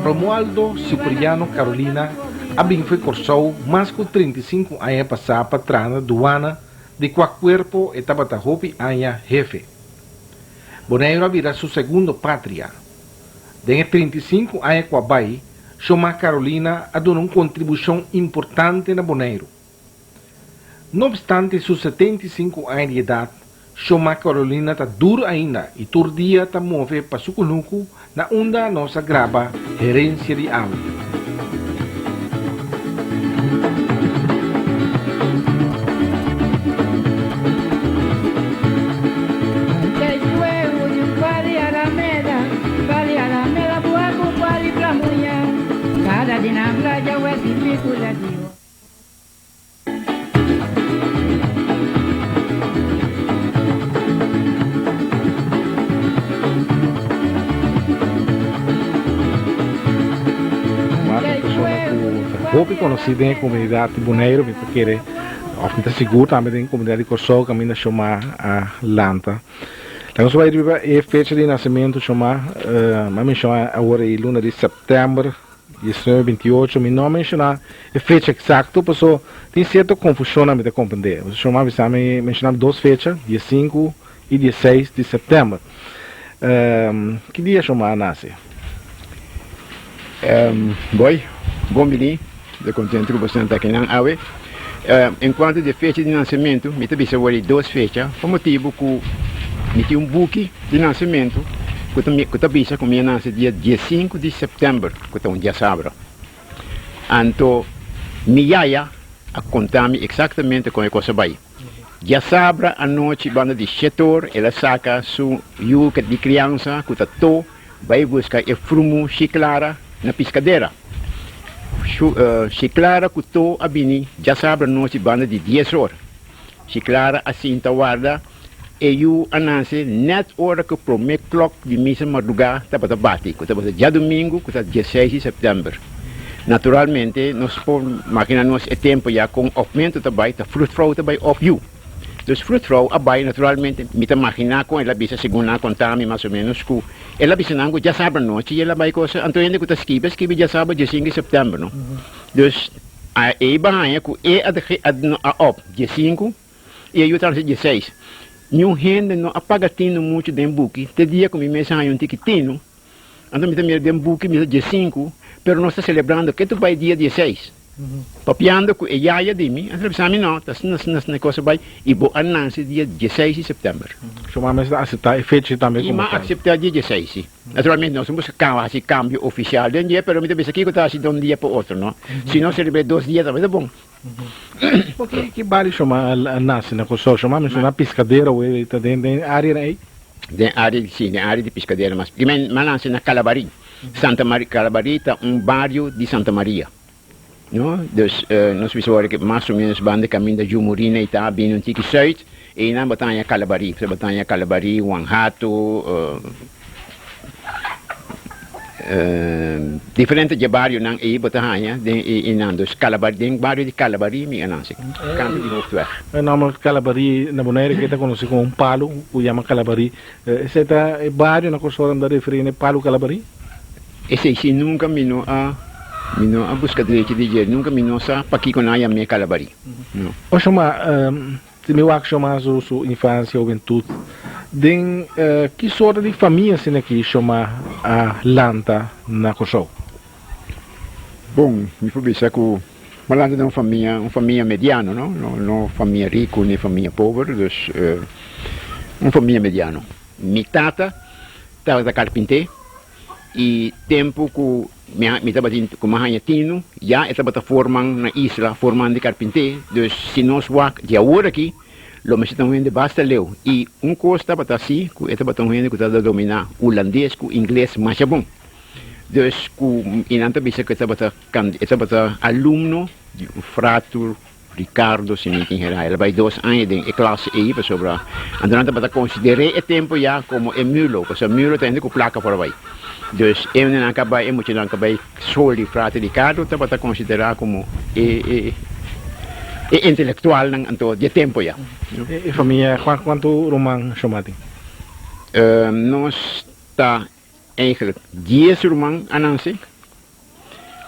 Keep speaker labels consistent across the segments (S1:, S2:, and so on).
S1: Romualdo Cipriano Carolina a bin fo'i Kòrsou mas ku 35 aña pasá pa traha na duana di kua kuerpo e tabata hopi aña hefe. Boneiru a bira su segundo patria. Den e 35 aña ku a bai, Shomá Carolina a duna un kontribushon importante na Boneiru. No obstante su 75 aña di edat, Shomá Carolina ta duru ainda i tur dia ta move pa su kunuku na unda nos a graba Herensia di Awe. Mas un persona ku ta hopi konosí den e komunidat di Boneiru, mi ta kere òf mi ta sigur tambe den e komunidat di Kòrsou kaminda Shomá a lanta. Laga nos bai riba e fecha di nasementu Shomá, mi a menshoná awor e luna di sèptèmber 19, 28, mi no a menshoná e fecha eksakto paso tin sierto konfushonnan mi ta komprendé. Paso Shomá a bisa mi menshoná dos fecha, 15 i 16 di sèptèmber. Ki dia Shomá a nase?
S2: Boy, bon bini, mi ta kontentu ku boso ta akinan awe. Enkuanto di e fecha di nasementu, mi ta bisa wòrdu dos fecha pa motibu ku mi tin un buki di nasementu ku ta ku ta bisa ku mi a nase dia diesinku di sèptèmber, ku ta un diasabra. Anto mi yaya a konta mi eksaktamente kon e kos a bai. Diasabra anochi banda di shetor el a saka su yu di kriansa ku ta to bai buska e frumu Shi Clara na piskadera. Shi Clara ku to a bini djasabra nochi banda di dies or. Shi Clara a sinta warda e yu a nase nèt ora ku promé klòk di misa mardugá tabata bati, ku tabata djadumingu ku ta dieseis di sèptèmber. Naturalmente nos por makina nos e tempu ya kon òpmentu ta bai, ta fruitfrou ta bai òp yu. Dus fruitfrou a bai naturalmente, mi ta maginá kon el a bisa segun nan a konta mi mas o ménos ku el a bisa nan ku djasabra nochi el a bai kosa, anto hende ku ta skibi a skibi djasabra diesinku di sèptèmber no. Dus a e iba haña ku e a a òp diesinku i e yu ta hasi dieseis. Niun hende no a paga tinu muchu den buki te dia ku mi mes a haña un tiki tinu. Anto mi ta mira den buki mi ta diesinku, pero nos ta selebrando ke tu bai dia dieseis. Papiando ku e yaya di mi, anto el a bisa mi no, ta asina asina asina e kos a bai i bo a nase dia dieseis di sèptèmber.
S1: Su mama mester a aseptá e fecha tambe
S2: komo tal. I m'a aseptá dia dieseis, si. Naturalmente nos no busca kaba hasi kambio ofisial den dje, pero mi ta bisa kiko ta hasi di un dia pa otro, no? Si nos selebr'é dos dia tambe ta bon.
S1: Bo ki ki bario shoma a nase na Kòrsou? Shoma a menshoná Piskadera oe ta den den área ei?
S2: Den área di si, den área di Piskadera mas. Primer mi a nase na Kalabarí. Santa Maria, Kalabarí ta un bario di Santa Maria. No, dus nos bisa wòrdu ke mas o ménos banda kaminda Jumurina ei ta bini un tiki sùit, einan bo ta haña Kalabarí. Bo ta haña Kalabarí, Wanhato, Diferente dje barionan ei bo ta haña den e einan. Dus Calabarí, den bario di Calabarí mi a nase, kantu di Hoofdweg.
S1: E nòmber Calabarí na Bonaire ke ta konosí komo un palu ku yama Calabarí. Esei ta e bario na Kòrsou nan ta referí na e palu Calabarí?
S2: Esei si nunka mi no a mi no a buska drechi di dje, nunka mi no sa pakiko nan a yam'é Calabarí. No.
S1: Osho ma Si mi wak Shoma su su infancia, hubentud, den ki sorto di famia asina ki Shoma a lanta na Kòrsou?
S2: Bon, mi por bisa ku mi a lanta den un famia, un famia mediano, no? No, no famia riku ni famia pober, dus un famia mediano. Mi tata tabata karpinté I tempu ku mi a mi tabatin ku mi a haña tinu, ya e tabata forman na isla, forman di karpinté. Dus si nos wak di awor aki, lo mester ta un hende basta leu. I un kos tabata si, ku e tabata un hende ku tabata dominá hulandes ku ingles masha bon. Dus ku i nan ta bisa ku e tabata e tabata alumno di un fratur Ricardo si mi tin hera el a bai dos aña den e klas ei pasobra anto nan tabata konsider'é e tempu ya komo e mulo pasobra mulo ta hende ku plaka por a bai dus e nan ka bai e muchanan ka bai skol di Frater Ricardo tabata konsiderá komo e e e intelektualnan anto di e tempu ya.
S1: E famia kuantu ruman shoma tin?
S2: Nos ta. Eigenlijk dies ruman a nanse.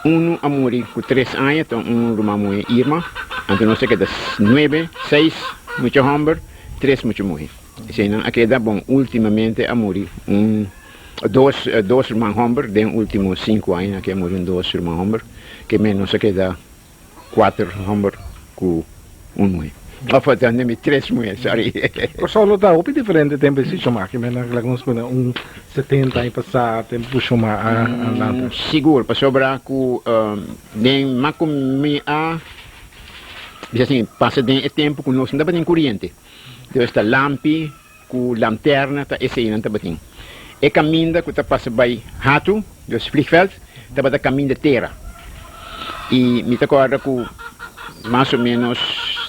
S2: Unu a muri ku tres aña, ta un ruman muhé Irma. Anto nos a keda nuebe, seis mucha hòmber, tres mucha muhé. Eseinan a keda bon. Últimamente a muri un, dos, dos ruman hòmber den último sinku aña aki a muri un dos ruman hòmber. Ke men nos a keda Kuater hòmber ku un muhé. Òf ta nemi tres muhé, sòri.
S1: Kòrsou lo ta hopi diferente tempu e si Shomá ki men a laga nos pone un setenta aña pasá tempu ku Shomá a lanta.
S2: Sigur, pasobra ku den mas ku mi a bisa asin pasa den e tempu ku nos no tabatin kuriente. Dus ta lampi ku lanterna ta eseinan tabatin. E kaminda ku ta pasa bai Hatu, dus vliegveld, tabata kaminda tera. I mi ta kòrda ku mas o ménos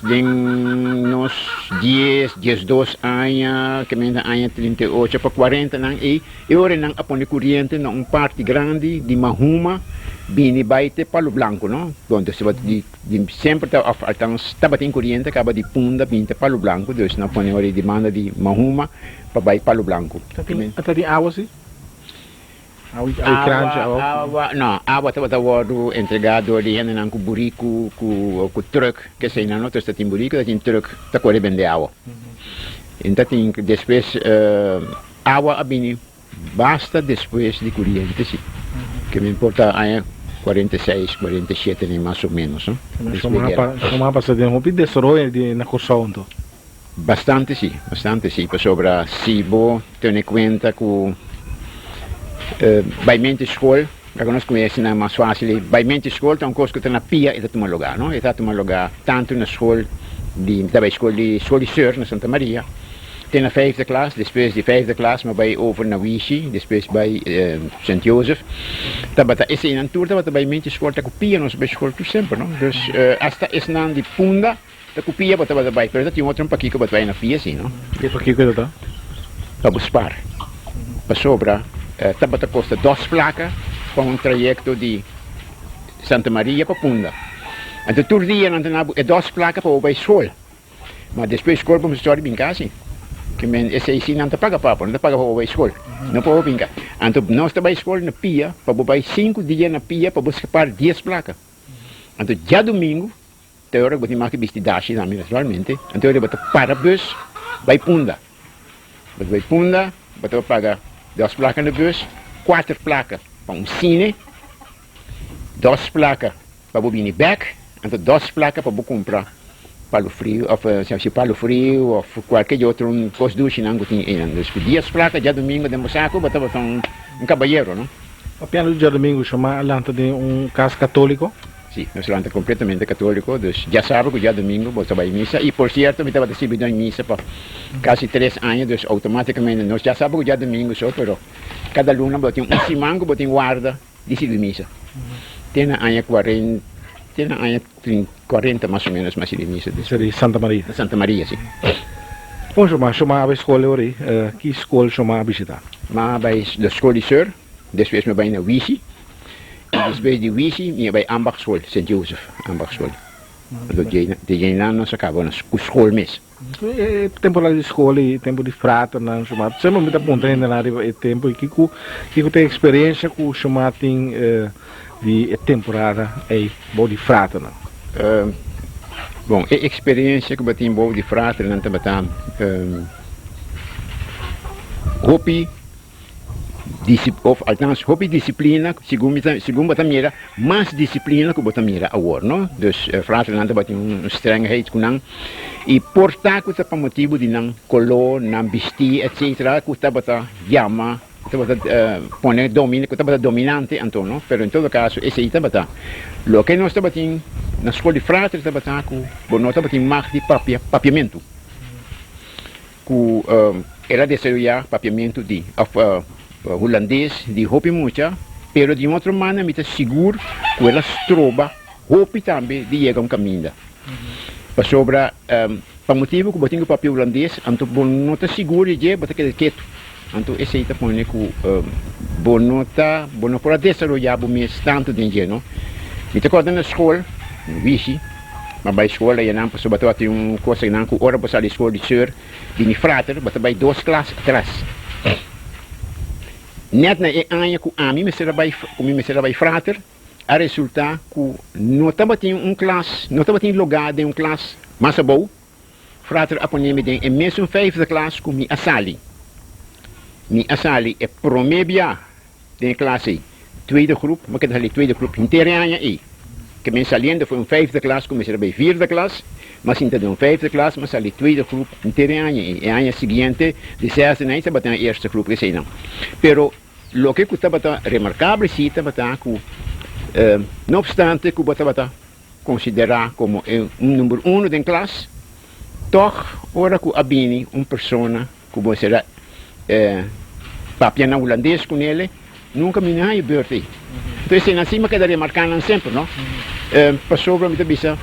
S2: den nos dies, diesdos aña, kaminda aña 38 pa kuarentanan ei, e ora nan a pone kuriente na un parti grandi di Mahuma bini bai te Palo Blanco, no? Donde di Di semper ta of althans tabatin koriente kaba di Punda binti Palo Blanco, dus nan pone ora di manda di Mahuma pa bai Palo Blanco.
S1: Ta tin awa si? Awa kranchi awa?
S2: Awa no, awa tabata wordu entrega door di hendenan ku buriku ku truck kesei nan no, dus ta tin buriku ta tin truck ta kore bende awa. En ta tin despues awa a bini Basta despues di curiente si. Ke mi por ta aña 46, 47 ni mas o menos no.
S1: Shoma a pasa den hopi desaroyo di na Kòrsou anto?
S2: Bastante si, bastante si, pasobra si bo tene kuenta ku bai mente skol, laga nos kuminsá asina mas fásil, bai mente skol ta un kos ku ta na pia e ta tuma lugá no, e ta tuma lugá tantu na skol di, mi ta bai skol di skol di Seur na Santa Maria, Te na vijfde klas, despues di vijfde klas mi a bai over na Wishi, despues bai Sint Jozef. Tabata eseinan tur tabata bai mente skol ta ku pia nos bai skol tur semper no. Dus hasta esnan di Punda ta ku pia bo tabata bai, pero ta tin otro pakiko bo ta bai na pia si no.
S1: Ke pakiko ta ta?
S2: Pa bo spar. Pasobra tabata kosta dos plaka pa un trayekto di Santa Maria pa Punda. Anto tur dia nan ta na bo e dos plaka pa bo bai skol. Ma despues skol bo mester sòri bin kasi. Ke men esei si nan ta paga pa bo, nan ta paga pa bo bai skol, no pa bo bin ka. Anto nos ta bai skol na pia pa bo bai sinku dia na pia pa bo skapar dies plaka. Anto djadumingu ta e ora ku bo tin mas ke bisti dashi tambe naturalmente, anto e ora bo ta para bus bai Punda. Bo ta bai Punda, bo ta paga dos plaka na bus, kuater plaka pa un sine, dos plaka Pa bo bini bek, anto dos plaka pa bo kumpra palu friu of si palu friu of kualke di otro kos dushinan ku tin einan. Dus ku dies plaka djadumingu den bo saku bo tabata un kabayero, no?
S1: Papiando di djadumingu, Shomá a lanta den un kas katoliko?
S2: Si, nos lanta kompletamente katoliko, dus djasabra ku djadumingu bo ta bai misa. I por sierto mi tabata sirbi den misa pa kasi tres aña, dus outomatikamente nos djasabra ku djadumingu so, pero kada luna bo tin un siman ku bo tin warda. Di sirbi misa. Te na aña kuarenta, te na aña kuarenta mas o menos mi a sirbi misa.
S1: Misa di Santa Maria?
S2: Na Santa Maria, si.
S1: Bon Shoma, Shoma a bai skol e ora ei. Ki skol Shoma a bishita?
S2: Mi a bai de skol di Seur, despues mi a bai na Wishi, i despues di Wishi mi a bai Ambachtschool, Sint Jozef Ambachtschool. Anto djei djeinan nos a kaba ku skol mes.
S1: E temporada di skol i tempu di fraternan Shomá. Semper mi ta puntra hendenan riba e tempu i kiko kiko ta e eksperensia ku Shomá tin di e temporada ei bou di fraternan.
S2: Bon, e eksperensia ku bo tin bou di fraternan tabata hopi. Of althans hopi disiplina segun mi ta segun bo ta mira mas disiplina ku bo ta mira awor no dus fraternan tabatin un strengheid ku nan i por ta ku ta pa motibu di nan kolo nan bisti etsetera ku tabata yama ku tabata pone ku tabata dominante anto no pero en todo kaso esei tabata loke nos tabatin na skol di frater tabata ku bo no tabatin mag di papia papiamentu. Ku el a desaroyá papiamentu di òf hulandes di hopi mucha, pero di un otro manera mi ta sigur ku el a stroba hopi tambe di yega un kaminda. Pasobra pa motibu ku bo tin ku papia hulandes, anto bo no ta sigur di dje, bo ta keda ketu. Anto esei ta pone ku bo no ta, bo no por a desaroyá bo mes tantu den dje, no. Mi ta kòrda na skol, na Wishi, mi a bai skol ayanan pasobra tabata tin un kos ayanan ku ora bo sali skol di seur di mi frater, bo ta bai dos klas atras. Net na e aña ku ami mester a bai ku mi mester a bai frater, a resultá ku no tabatin un klas, no tabatin lugá den un klas mas abou. Frater a pone mi den e mesun vijfde klas ku mi a sali. Mi a sali e promé bia den e klas ei, tweede groep, mi a keda sali tweede groep henter e aña ei. Ke men saliendo for un vijfde klas ku mester a bai vierde klas, mi a sinta den un vijfde klas, mi a sali tweede groep henter e aña ei. E aña siguiente, di zesde na ei tabata den eerste groep, eseinan. Pero loke ku tabata remarkabel si tabata ku no opstante ku bo tabata konsiderá komo e un number uno den klas, tòg ora ku a bini un persona ku bo mester a papia na hulandes ku nele, nunka mi no haña beurt ei. Entonces esei nan si mi a keda remarká nan semper, no? Pasobra mi ta bisa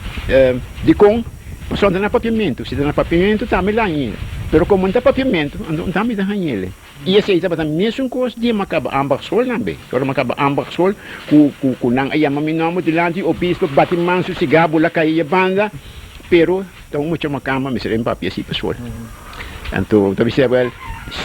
S2: dikon? Pasobra ta na papiamentu, si ta na papiamentu tambe la hañ'el, pero komo no ta papiamentu, anto tambe ta hañ'el. I esei tabata mesun kos di mi a kaba ambachtschool tambe. Ora mi a kaba ambachtschool ku ku ku nan a yama mi nòmber dilanti obispo, bati man su sigá bula kai e banda, pero ta un mucha makamba mester a papia si pa skol. Anto ta bisa wèl,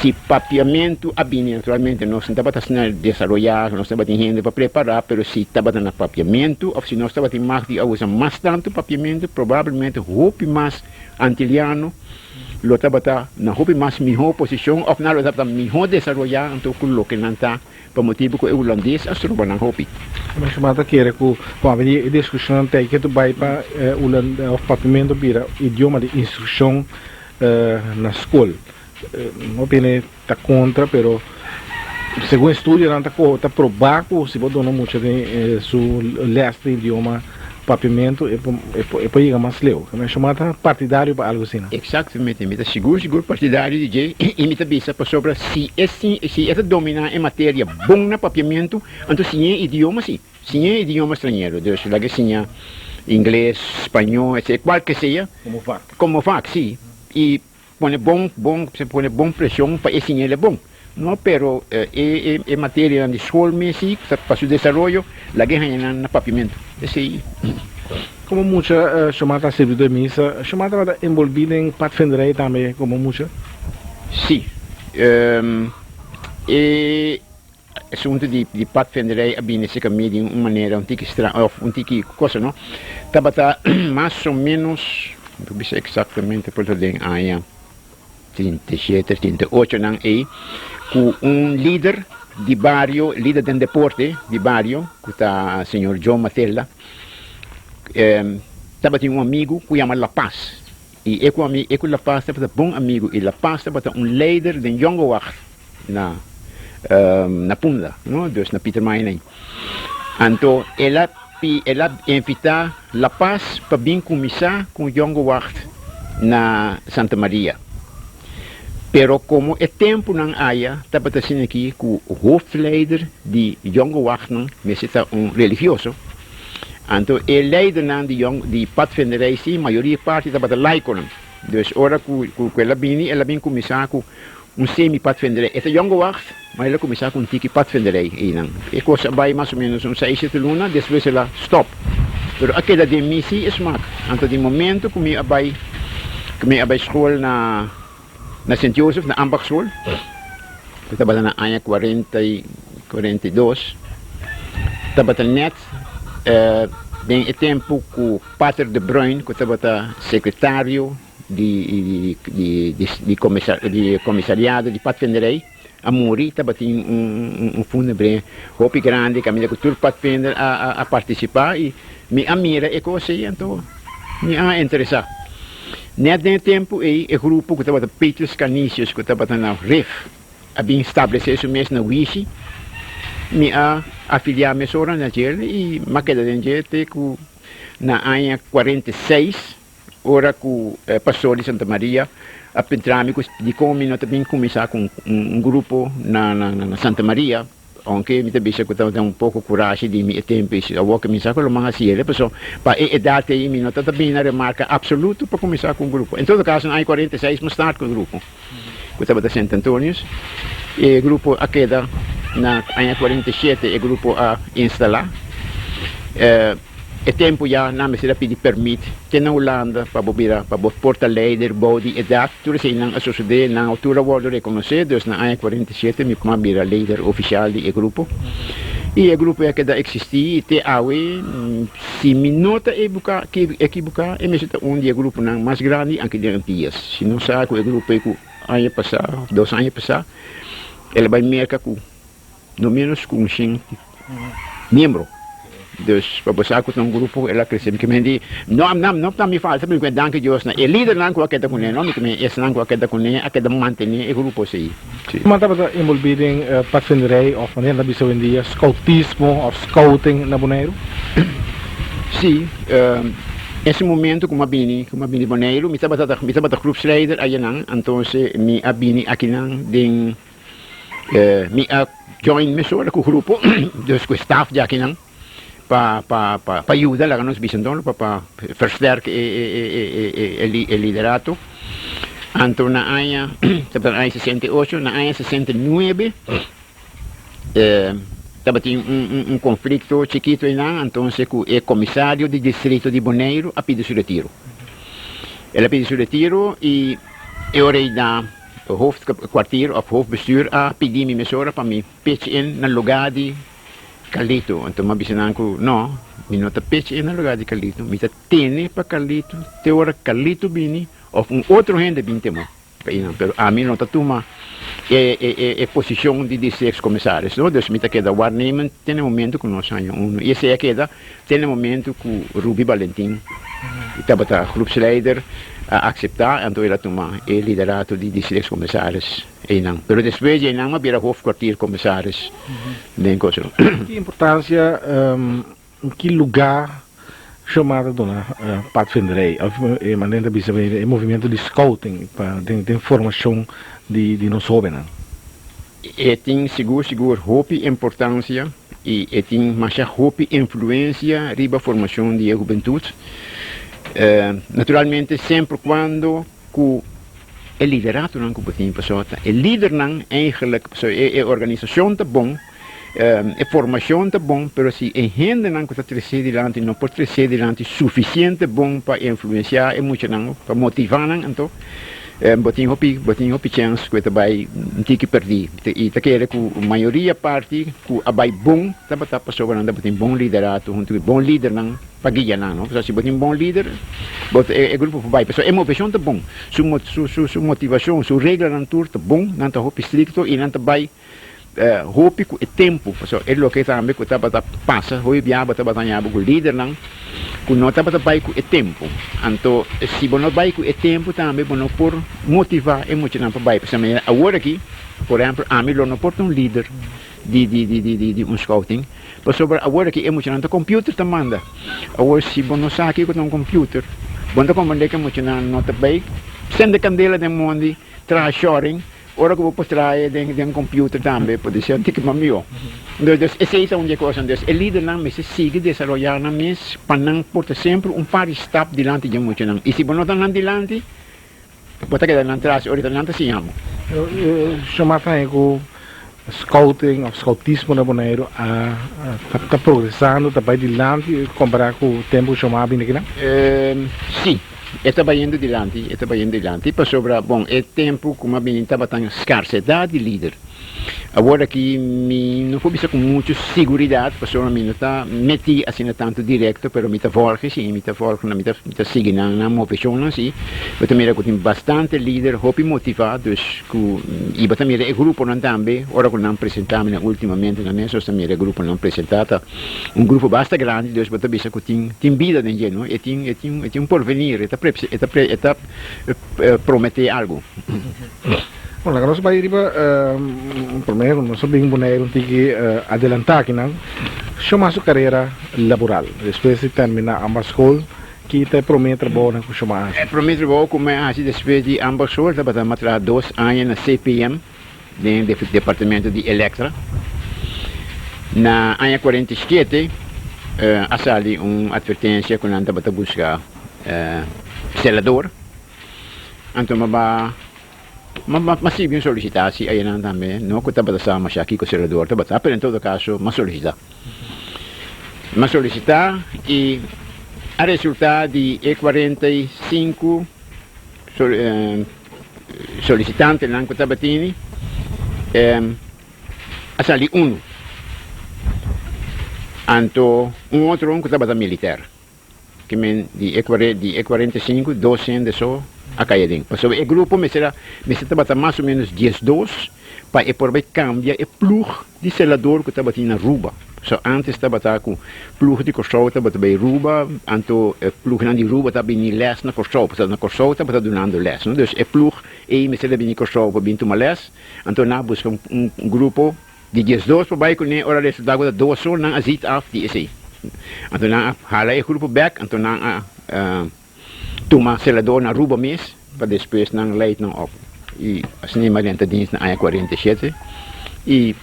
S2: si papiamentu a bini naturalmente nos no tabata asina desaroyá, nos tabatin hende pa prepará, pero si tabata na papiamentu òf si nos tabatin mag di a usa mas tantu papiamentu probablemente hopi mas antiliano lo tabata na hopi mas mihó posishon òf nan lo tabata mihó desaroyá anto ku loke nan ta pa motibu ku e hulandes a stroba nan hopi.
S1: Mashuma ta kere ku pabia di e diskushonnan ta ke ta bai pa òf papiamentu bira idioma di instrukshon na skol. Hopi hende ta kontra pero segun estudionan ta ta proba ku si bo duna mucha den su lès di idioma papiamentu e e por yega mas leu. Mashuma ta partidario pa algu asina.
S2: Eksaktamente, mi ta sigur sigur partidario di dje i mi ta bisa pasobra si e si e ta dominá e materia bon na papiamentu anto siña e idioma si, siña e idioma strañero, dus laga e siña ingles, spañó, etcetera, kualke sea.
S1: Komo vak.
S2: Komo vak, si. I Pone bon bon se pone bon presion pa e siña el e bon no pero e e e materianan di school mes si pa su desaroyo laga e haña nan na papiamento esey.
S1: Como mucha Shomar ta sirbi den misa, Shomar tabata envolvi den padvinderij tambe como mucha?
S2: Si, e asunto di di padvinderij a bini cerca mi di un manera un tiki stra of un tiki cosa no, tabata mas o menos, mi por bisa exactamente por ta den aña 37, 38 nan ey, cu un lider di bario, lider den deporte di bario, cu ta señor Joe Matella, tabatin un amigo cu yama La Paz, y e cu ami, e cu La Paz tabata bon amigo, y La Paz tabata un leider den Jonge Wacht. Na na Punda, no, dus na Pietermaai ei. Anto el a pi el a invitá La Paz pa bin kuminsá ku Jonge Wacht na Santa Maria. Pero komo e tempunan aya tabata asina aki ku hoofdleider di Jonge Wachtnan mester ta un religioso, anto e leidernan di Jong di padvinderij si mayoria parti tabata laikonan. Dus ora ku ku el a bini el a bin kuminsá ku Un semi padvinderij. E ta yongo wacht, ma el a kuminsá ku un tiki padvinderij einan. E kos a bai mas o ménos un seis, sete luna, despues el a stòp. Pero a keda den mi sí e smak. Anto di momento ku mi a bai, ku mi a bai skol na na Sint Jozef, na Ambachtsschool, ku tabata na aña kuarenta i 42, tabata nèt den e tempu ku Pater de Bruin, ku tabata sekretario, di di komisariado di padvinderij a muri tabatin un fúnebre hopi grandi kaminda ku tur padvinder a partisipá i mi a mira e kos ei anto mi a interesá. Nèt den e tempu ei e grupo ku tabata Petrus Canisius ku tabata na Rif a bin stablesé su mes na Wishi mi a afiliá mesora na djel i mi a keda den dje te ku na aña 46. Ora ku e pastor di Santa Maria a puntra mi ku dikon mi no ta bin kuminsá ku un grupo na Santa Maria, ounke mi ta bisa ku tabata un poko kurashi di mi e tempu ei, awor ku mi sa ku lo man hasi el, pasobra pa e edat ei mi no ta ta bin na remarka absoluto pa kuminsá ku un grupo. En todo kaso na aña 46 mi start ku e grupo ku tabata Sint Antonius. E grupo a keda na aña 47 e grupo a instalá. E tempu ya nan mester a pidi permit te na Hulanda pa bo bira pa bo por ta leider bou di edat. Tur eseinan a sosodé, nan tur a wòrdu rekonosé, dus na aña 47 mi kuma bira leider ofisial di e grupo. I e grupo a keda eksistí i te awe, si mi no ta ebuká ekibuká, e mester ta un di e gruponan mas grandi aki den Antias. Si no sa ku e grupo ei ku aña pasá òf dos aña pasá el a bai Merka ku no ménos ku un shen miembro. Dus pa bo sa ku ta un grupo el a krese. Mi ke men di, no no no ta mi falta, mi ke danki Dios na e lidernan ku a keda kuné, no, mi ke men esnan ku a keda kuné a keda mantené e grupo esei.
S1: Si. Kuma tabata enbolbí den padvinderij òf manera nan ta bisa oyendia skoutismo òf scouting na Boneiru?
S2: Si, ese momento ku mi a bini, ku mi a bini Boneiru, mi tabata mi tabata groepsleider ayanan, antonse mi a bini akinan den Mi a join mesora ku grupo, dus ku staf di akinan, pa pa pa yuda laga nos bisa anto pa pa versterk e e e liderato. Anto na aña, tabata na aña 68, na aña 69 tabatin un un un konflikto chikito einan, antonse ku e komisario di distrito di Boneiru a pidi su retiro. El a pidi su retiro i e ora ei na. Hoofdkwartier of hoofdbestuur a pidi mi mesora pa mi pitch in na lugar di Carlito. Anto mi a bisa nan ku no, mi no ta pitch in na lugar di Carlito, mi ta tene pa Carlito te ora Carlito bini of un otro hende bin te mo pa einan. Pero ami no ta tuma e e e posicion di districtscommissaris no, dus mi ta keda waarnemend te na e momento ku nos haña uno. I esei a keda Te na momento ku Ruby Balentin tabata groepsleider a akseptá, anto el a tuma e liderato di districtscommissaris einan. Pero despues di einan a bira hoofdkwartiercommissaris den Kòrsou.
S1: Ki importansia, ki lugá Xiomara ta duna padvinderij òf e manera ta bisa e movimiento di scouting pa den formashon di nos hóbennan?
S2: E tin sigur sigur hopi importansia i e tin masha hopi influensia riba formashon di e hubentut. Naturalmente semper kuando ku e lideratonan ku bo tin pasobra ta e lidernan eigenlik pasobra e organisashon ta bon, e formashon ta bon, pero si e hendenan ku ta tresé dilanti no por tresé dilanti sufisiente bon pa influensiá e muchanan, pa motivá nan anto Bo tin hopi, bo tin hopi chèns ku e ta bai un tiki pèrdí. I ta kere ku mayoria parti ku a bai bon tabata pasobra nan tabatin bon liderato huntu ku bon lidernan pa guia nan, no. Pasobra si bo tin bon lider, bo ta e grupo por bai. Pasobra e moveshon ta bon, su su su motivashon, su reglanan tur ta bon, nan ta hopi strikto i nan ta bai Hopi ku e tempu, pasobra e loke tambe ku tabata pasa hopi biaha bo tabata haña bo ku lidernan ku no tabata bai ku e tempu. Anto si bo no bai ku e tempu tambe bo no por motivá e muchanan pa bai. Pasobra manera awor aki, por ehèmpel, ami lo no por ta un lider di di di di di un scouting, pasobra awor aki e muchanan ta computer ta manda. Awor si bo no sa kiko ta un computer, bo no ta komprendé ku e muchanan no ta bai sende kandela den mondi, traha shoring. Ora ku bo por traha den den computer tambe por disi anti kima mihó. Dus dus esei ta un di e kosnan. Dus e lidernan mester sigui desaroyá nan mes pa nan por ta semper un par di stap dilanti dje muchanan. I si bo no ta nan dilanti, bo ta keda nan tras i orita nan ta siña bo.
S1: Shomar ta haña ku scouting òf scoutismo na Boneiru a ta progresando, ta bai dilanti kompará ku tempu ku Shomar a bini akinan?
S2: Sí. E ta bayendo dilanti, e ta bayendo dilanti, pasobra, bon, e tempu ku m'a bini tabata skarsedat di lider. Awor aki mi no por bisa ku muchu siguridat, pasobra mi no ta metí asina tantu direkto, pero mi ta volge sí, mi ta volge nan, mi ta mi ta sigui nan nan moveshonnan sí. Bo ta mira ku tin bastante lider hopi motivá, dus ku i bo ta mira e gruponan tambe, ora ku nan presentá mi nan ultimamente nan mes, nos ta mira e gruponan presentá ta. Un grupo basta grandi, dus bo ta bisa ku tin tin bida den dje, no? E tin e tin e tin un porvenir, e ta pre e ta pre e ta prometé algu.
S1: Bon, laga nos bai riba promé ku nos a bin Boneiru un tiki adelantá akinan. Shomar su karera laboral despues di terminá ambaskol, ki ta e promé trabounan ku Shomar a hasi?
S2: E promé trabou ku mi a hasi despues di ambaskol tabata mi a traha dos aña na CPM. Den departamento di Elektra. Na aña 47 a sali un advertensia ku nan tabata buska selador. Anto mi a ba mi a sirbi un solisitasi ayanan tambe, no ku tabata sa masha kiko selador tabata, pero en todo kaso mi a solisita. Mi a solisitá i a resultá di e 45 solisitantenan ku tabatini a sali unu, anto un otro ku tabata militer. Ke men di e di e 45, dos hende so a kai aden. Pasobra e grupo mester a mester tabata mas o menos 12 pa e por bai kambia e ploeg di selador ku tabatin na Aruba. So antes tabata ku ploeg di Kòrsou tabata bai Aruba, anto e ploegnan di Aruba ta bini lès na Kòrsou, pasobra na Kòrsou tabata dunando lès, no. Dus e ploeg ei mester a bini Kòrsou pa bin tuma lès, anto nan a buska un grupo di 12 pa bai kuné, ora resultá ku ta dos so nan a zit af di esei. Anto nan a hala e grupo bèk, anto nan a tuma selador na Aruba mes pa despues nan leit nan op. I asina mi a drenta dienst na aña 47 i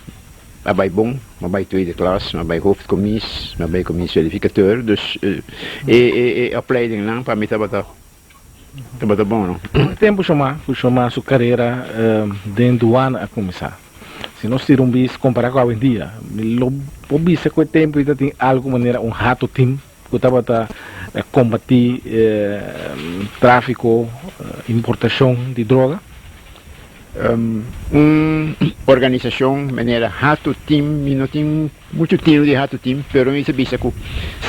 S2: a bai bon, mi a bai tweede klas, mi a bai hoofdcommies, mi a bai commies verificateur, dus e e opleidingnan pa mi tabata tabata bon no.
S1: E tempu Shomá ku Shomá su karera den duana a kuminsá. Si nos tira un bis kompará ku awendia, mi lo por bisa ku e tempu ei ta tin algu manera un hato team ku tabata kombatí tráfiko, importashon di droga.
S2: Un organisashon manera hato team, mi no tin muchu tinu di hato team, pero mi ta bisa ku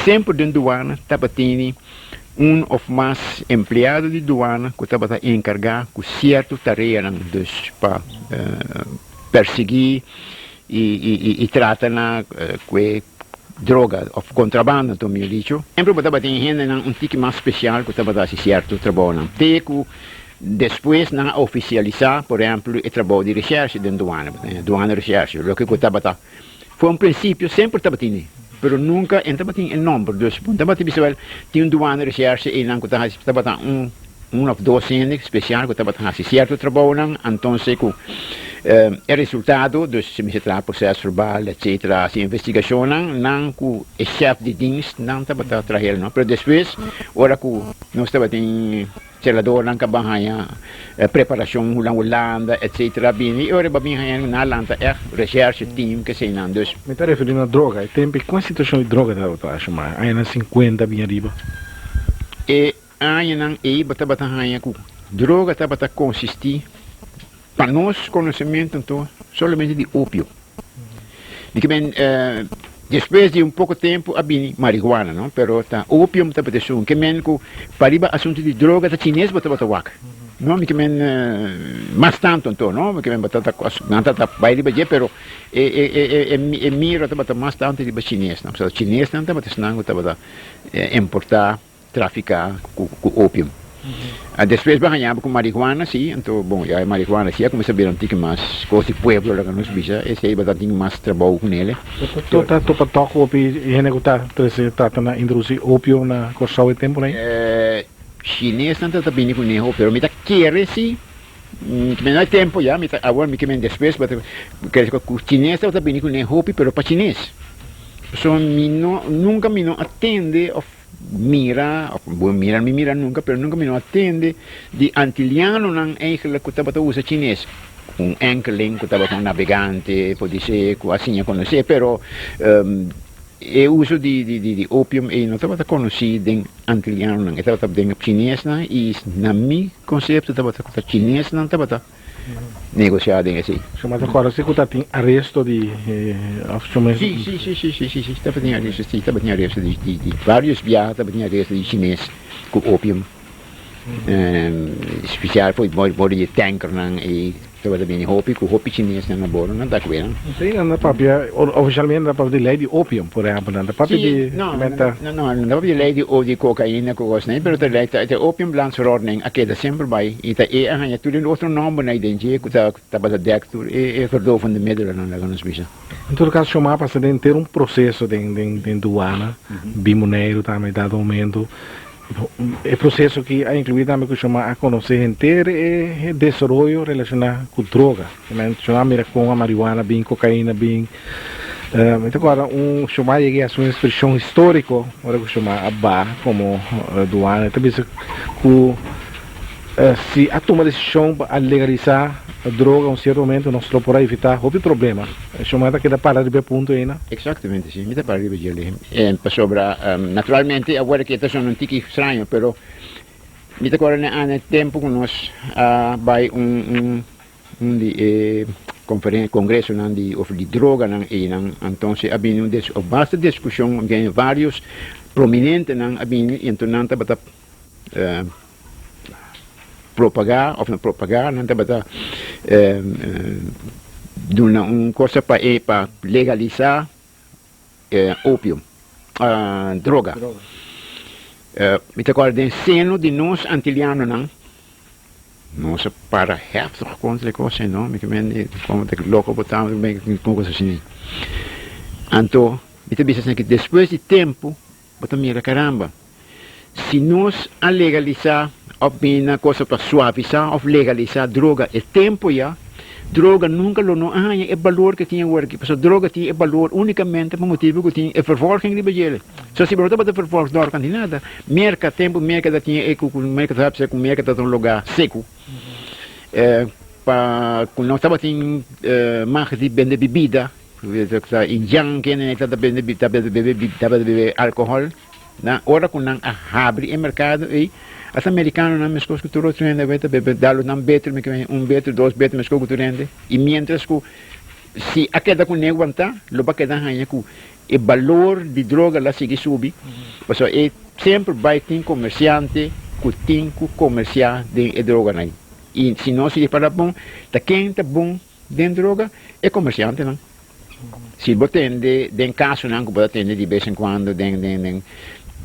S2: semper den duana tabatin un of mas empleado di duana ku tabata enkargá ku sierto tareanan, dus pa persiguí i trata na ku e droga of kontrabanda, anto mihor dicho. Semper bo tabatin hendenan un tiki mas spesial ku tabata hasi sierto trabounan, te ku despues nan a ofisialisá, por ehèmpel, e trabou di reshèrshe den duana, duana reshèrshe, loke ku tabata For un prinsipio semper tabatin, pero nunka e no tabatin e nomber. Dus bo no tabata bisa wel tin un duana recherche einan ku ta hasi, tabata un un of dos hende spesial ku tabata hasi sierto trabounan, antonse ku e resultado, dus si mester traha proses verbal etcetera, hasi investigashonnan, nan ku e shef di dienst nan tabata trahel no. Pero despues ora ku nos tabatin. Celadornan ka ban haña preparacion hulan Hulanda etc. Bini y ora bo bin haña nan lanta echt recherche team keseynan dus.
S1: Mi ta referi na droga e tempo y con situacion di droga tabata asha mas añanan 50 bin ariba?
S2: E añanan ey bo tabata haña cu droga tabata consisti pa nos conocemento anto solamente di opio. Di ke men despues di un poko tempu a bini marihuana no, pero ta opium tabata esun. Ke men ku pariba asuntu di droga ta chines bo tabata wak no, mi ke men mas tantu anto no, mi ke men bo tabata nan tabata bai riba dje pero e e e miro tabata mas tantu riba chinesnan, pasobra chinesnan tabata esnan ku tabata importa. Trafica cu opium. Despues bo haña bo cu marihuana si, anto bon ya e marihuana si a cuminsa bira un tiki mas cos di pueblo laga nos bisa, esey bo ta tin mas trabou cu nele.
S1: To ta topa tok hopi hende cu ta trece trata na introduci opio na Corsou e tempo nan?
S2: Chinesnan ta ta bini cu ne hopi, pero mi ta kere si, mi no hay tempo ya, mi ta awor mi ke men despues, bo ta kere cu chines ta bini cu ne hopi pero pa chines. So mi no nunca mi no a tende of Mira, of bo mira, mi mira nunca, pero nunca mi no a tende di antilianonan eigenlijk cu tabata usa chines. Un enkeling cu tabata un nabegante, podisé cu a siña conoce, pero e uso di di opium ey no tabata conoci den antilianonan, e tabata den chinesnan y na mi concepto tabata cu ta chinesnan tabata. Negociá den esei.
S1: Su mas ta kòrda si ku ta tin aresto di òf su mes.
S2: Si, si, si, si, si, si, si, tabatin aresto, si, tabatin aresto di, di, di varios biaha tabatin aresto di chines ku opium. Spesial for bor di e tankernan ei tabata bini hopi ku hopi chinesnan na boro, nan ta kué nan.
S1: Si, nan ta papia, ofisialmente nan ta papia di lei di opium, por ehèmpel, nan ta papia di.
S2: Si, no, no, no, nan ta papia di lei di, di kokaina ku kosnan, pero ta lei, ta e opiumblandsverordening a keda semper bai i ta e a haña tur e otro nòmbernan ei den dje ku ta tabata dèk tur e e verdovende middelen laga nos bisa.
S1: En todo kaso Shomá a pasa den henter un proseso den den den duana, bin Boneiru tambe dado momento. E proseso aki a inkluí tambe ku Shomá a konosé henter e desaroyo relashoná ku droga. Shomá a mira kon a marihuana bin, kokaina bin. Mi ta kòrda un Shomá yega i hasi un ekspreshon históriko ora ku Shomá a ba komo duana. E ta bisa ku. Si a tuma desishon pa a legalisá droga un sierto momento nos lo por a evitá hopi problema. Shomá ta keda para riba e punto ei, no?
S2: Exactamente, si. Mi ta para riba djele. Pasobra, naturalmente, awor aki e ta sona un tiki straño, pero mi ta kòrda na e tempu ku nos a bai un un un di e konferen kongresonan di over di droganan einan, antonse a bini un des basta diskushon, varios prominentenan a bini i anto nan tabata propagá òf no propagá, nan tabata duna un cosa pa e pa legalisá opium, droga. Mi ta kòrda den seno di nos antilianonan, nos a para heftig kontra e kos ei, no, mi ke mende komo ta loko bo ta, kon kos asina. Anto mi ta bisa esaki, despues di tempu Bo ta mira caramba. Si nos a legalisa of bini na cosa pa suavisa of legalisa droga e tempo ya, droga nunca lo no a haña e balor ke tin awor aki. Pasobra droga tin e balor unicamente pa motibo ku tin e vervolging riba djele. So si bo no tabata vervolg dorka ni nada. Merca, tempo Merca ta tin e ku Merca ta bisa ku Merca ta un lugar seco. Pa ku no tabatin mag di bende bibida. Indian kende ta bende ta bebe alcohol nan ora cu nan a habri e mercado ey hasta americanonan mescos cu tur otro hende awor ta bebe dalo nan beter mi ke un beter dos beter mescos cu tur hende y mientras cu si a keda cu ne wanta lo ba keda haya cu e balor di droga la sigui subi pasobra e semper bay tin comerciante cu tin cu comercia den e droganan y si no sigui para bon ta ken ta bon. Den droga, e komersiantenan. Si bo tende den kasonan ku bo ta tende di bes en kuando den den den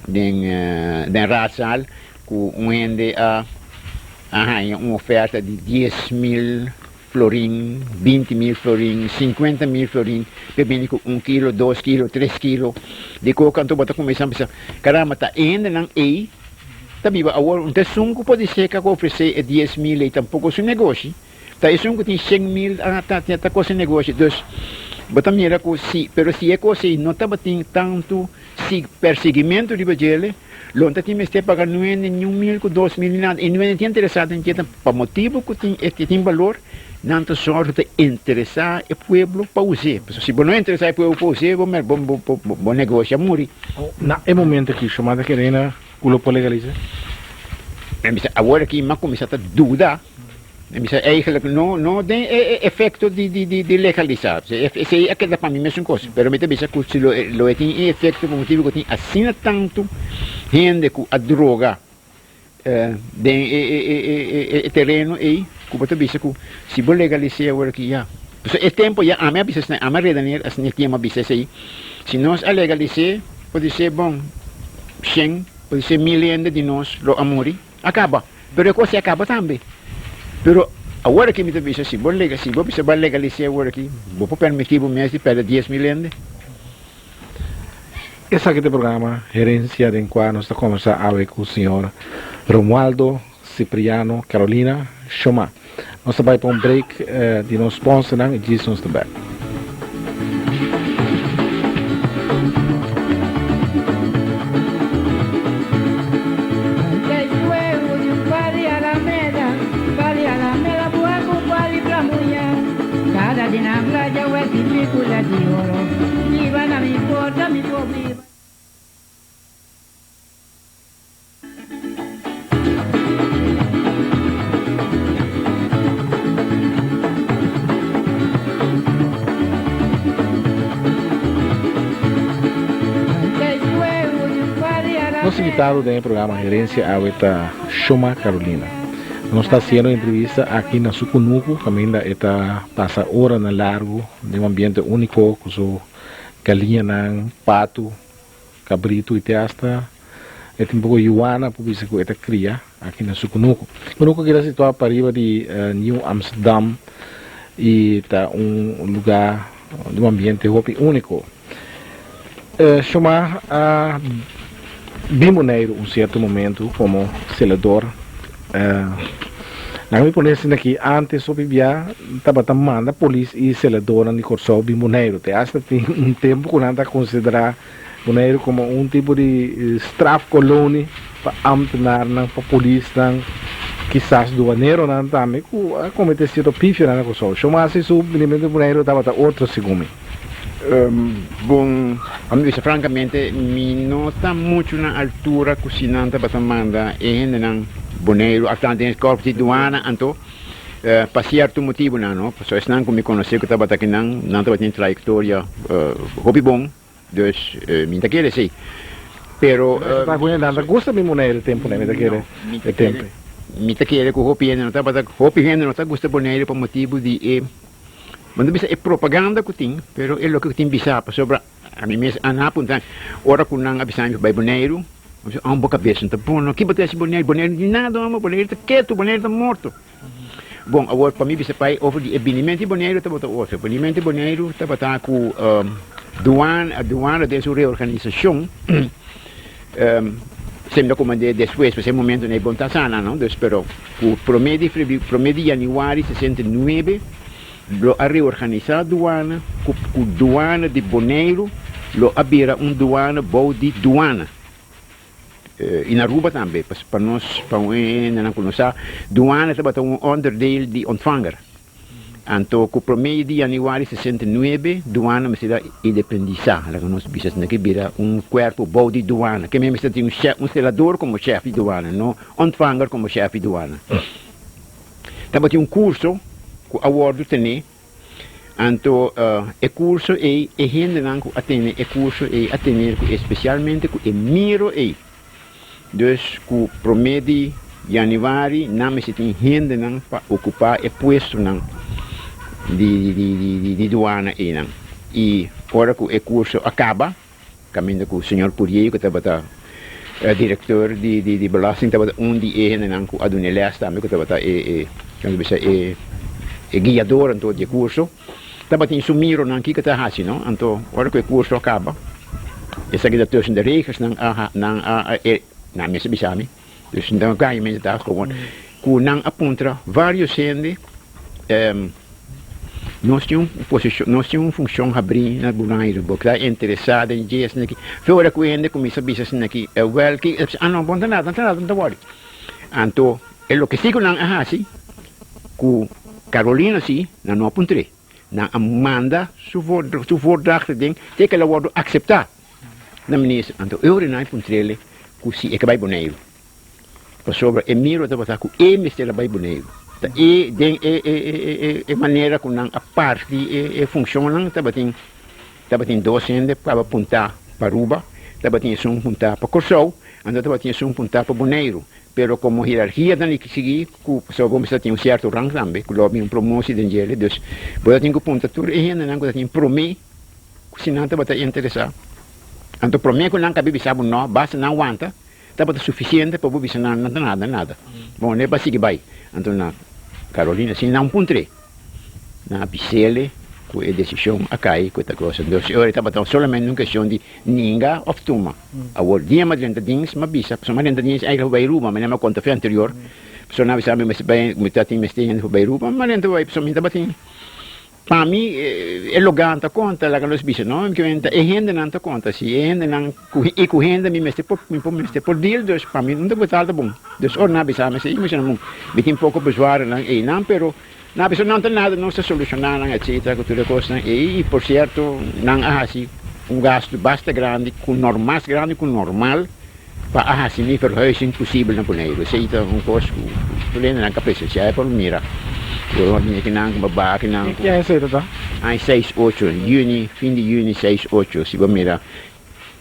S2: den den raadzaal ku un hende a a haña un oferta di 10.000 florin, 20.000 florin, 50.000 florin p'e bini ku un kilo, dos kilo, tres kilo di koka, anto bo ta kuminsá bisa, karamba ta e hendenan ei ta biba awor, un ta esun ku por di seka ku ofresé e 10.000 ei tampoko su negoshi. Ta esun ku tin 100.000 a ta ta kos e negoshi. Dus bo ta mira ku si, pero si e kos ei no tabatin tantu si persiguimentu riba djele, lo no ta tin mester paga nuende ni un mil ku 2000 ni nada. I nuende tin interesá den dje pa motibu ku tin e tin balor, nan ta sòrg ta interesá e pueblo pa us'é. Pasobra si bo no interesá e pueblo pa us'é, bo bo bo negoshi a muri.
S1: Na e momento aki, Shomar ta kere na ku lo por legalis'é?
S2: Mi bisa awor aki mi a kuminsá ta duda. Mi bisa eigenlijk no no den e efecto di di di di legalisa. Esei a keda pa mi mesun kos. Pero mi ta bisa ku si lo lo e tin e efecto pa motibu ku tin asina tantu hende ku a droga den e e e e e tereno ei ku bo ta bisa ku si bo legalis'é awor aki ya. Pasobra e tempu ya ami a bisa esei, ami a redeneer asina e tiempo a bisa esei, si nos a legalis'é podisé bon shen, podisé mil hende di nos lo a muri. A kaba, pero e kos a kaba tambe. Pero awor aki mi ta bisa, si bo lega, si bo bisa bo a legalis'é awor aki, bo por permití bo mes di pèrdè 10.000 hende?
S1: Esaki ta e programa Herencia den kua nos ta kombersá awe ku señor Romualdo Cipriano Carolina Shomá. Nos ta bai pa un break di nos sponsornan i djis nos ta bek. Nos invitado den e programa Herencia awe ta Shoma Carolina. Nos ta haciendo e entrevista aki na su kunuku kaminda e ta pasa oranan largu den un ambiente unico ku su galiñanan, patu. Cabrito y te hasta e tin poco yuana por bisa cu e ta cria aki na su cunucu. Cunucu aki ta situa pariba di Nieuw Amsterdam y ta un lugar di un ambiente hopi unico. Shomar a bin Boneiru un cierto momento como celador. Nan mi pone asina aki antes hopi bia tabata manda polis y celadornan di Corsou bin Boneiru. Te hasta tin un tempo cu nan ta considera Boneiru komo un tipo di strafkolonie pa ámtenarnan, pa polisnan. Kisas duaneronan tambe ku a kometé sierto pifionan na Kòrsou. Shon Masi su binimentu di Boneiru tabata otro segun mi.
S2: Bon, pa mi bisa frankamente, mi no ta muchu na altura ku si nan tabata manda e hendenan Boneiru òf tantu den e kòrpo di duana, anto pa sierto motibunan, no, pasobra esnan ku mi konosé ku tabata akinan, nan tabatin trayektoria hopi bon. Dus mi ta kere esei. Pero.
S1: Pero ta ku nan ta gusta mi Boneiru e tempu mi ta kere e tempu.
S2: Mi ta kere ku hopi hende no tabata, hopi hende no ta gusta Boneiru pa motibu di e, bo no ta bisa e propaganda ku tin, pero e loke ku tin bisa, pasobra ami mes a na puntra ora ku nan a bisa mi pa bai Boneiru, mi bisa, oh bo kabes no ta bon no, ki bo ta hasi Boneiru, Boneiru no tin nada homber, Boneiru ta ketu, Boneiru ta morto. Bon, awor pa mi bisa pai over di e binimento di Boneiru tabata otro. Binimento di Boneiru tabata ku duana, duana den su reorganisashon, sembra ku mand'é despues, pasobra e momento no e bon ta sana, no? Dus, pero ku promé di febrüari, promé di yanüari 69 lo a reorganisá duana, ku ku duana di Boneiru lo a bira un duana bou di duana. In Aruba tambe, pa nos, pa un hendenan ku no sa, duana tabata un onderdeel di ontvanger. Anto ku promé di yanüari 69 duana mester a independisá, laga nos bisa asina ke bira un kuerpo bou di duana. Ke men mester tin un shèf, un selador komo shèf di duana, no ontvanger komo shèf di duana. Tabatin un kurso ku a wòrdu tené. Anto e kurso ei, e hendenan ku a tene e kurso ei a tene ku espesialmente ku e miro ei. Dus ku promé di yanüari nan mester tin hendenan pa okupá e puestonan di di duana einan. I ora ku e kurso a kaba, kaminda ku señor Purier ku tabata direktor di di belasting tabata un di e hendenan ku a duna e lès tambe ku tabata e e bisa e e guiador anto di e kurso tabatin su mironan kiko ta hasi no anto ora ku e kurso a kaba esaki ta tussen de regels nan a nan a e nan mester bisa mi dus nan gaña mester ta gewoon ku nan a puntra varios hende. Nos tin un posishon, nos tin un funshon habrí na Boneiru. Bo ta interesá den dje esaki? Fe ora ku hende kuminsá bisa esaki, wèl, ki, ah no, bo no ta nada, no ta nada, no ta wòri. Anto, e loke sí ku nan a hasi ku Carolina sí, nan no a puntr'é. Nan a manda su su voordracht den te ku el a wòrdu akseptá na minister. Anto, e ora nan a puntr'é ku si e ke bai Boneiru. Pasobra e miro tabata ku e mester a bai Boneiru. Ta e den e e e manera ku nan a parti e e funshonnan tabatin tabatin dos hende ku tabata puntá pa Aruba, tabatin esun puntá pa Kòrsou, anto tabatin esun puntá pa Boneiru. Pero komo hierarkia ta sigui ku pasobra bo mester tin un sierto rang tambe ku lo bin un promosi den djele dus bo ta tin ku punta tur e hendenan ku ta tin promé ku si nan tabata interesá. Anto promé ku nan kabi bisa bo nò basta nan wanta. Tabata sufisiente pa bo bisa nan nan ta nada nada. Bon, ne pa sigui bai. Anto na Carolina si nan puntr'é. Nan a bis'ele ku e desishon a kai ku ta cosa. Entonces e ora tabata solamente un kestion di ninga òf tuma. Awor dia mi a drenta dins mi a bisa, pasobra mi a drenta dins eigenlijk pa bai Aruba, mi a konta fe anterior. Pasobra nan a bisa mi mester bai, mi ta tin mester hende pa bai Aruba, mi a drenta bai pasobra mi tabatin. Pa mi e logan ta konta, laga nos bisa no, e hendenan ta konta, si e hendenan i ku hende mi mester por mi por mester por deal, dus pa mi no ta gusta ta bon. Dus ora nan a bisa mi si, mi bisa nan mi tin poko bezwarenan einan, pero nan a bisa nan ta nada, nos ta solushoná nan etcetera ku tur e kosnan ei, i por sierto nan a hasi un gastu basta grandi ku nor mas grandi ku normal pa a hasi mi verhuizing posibel na Boneiru. Esei ta un kos ku tur hendenan ka presensiá e por mira. Ku e bini akinan, ku baba akinan.
S1: Ki aña esei ta ta?
S2: Aña seis ocho, yüni, fin di yüni seis ocho, si bo mira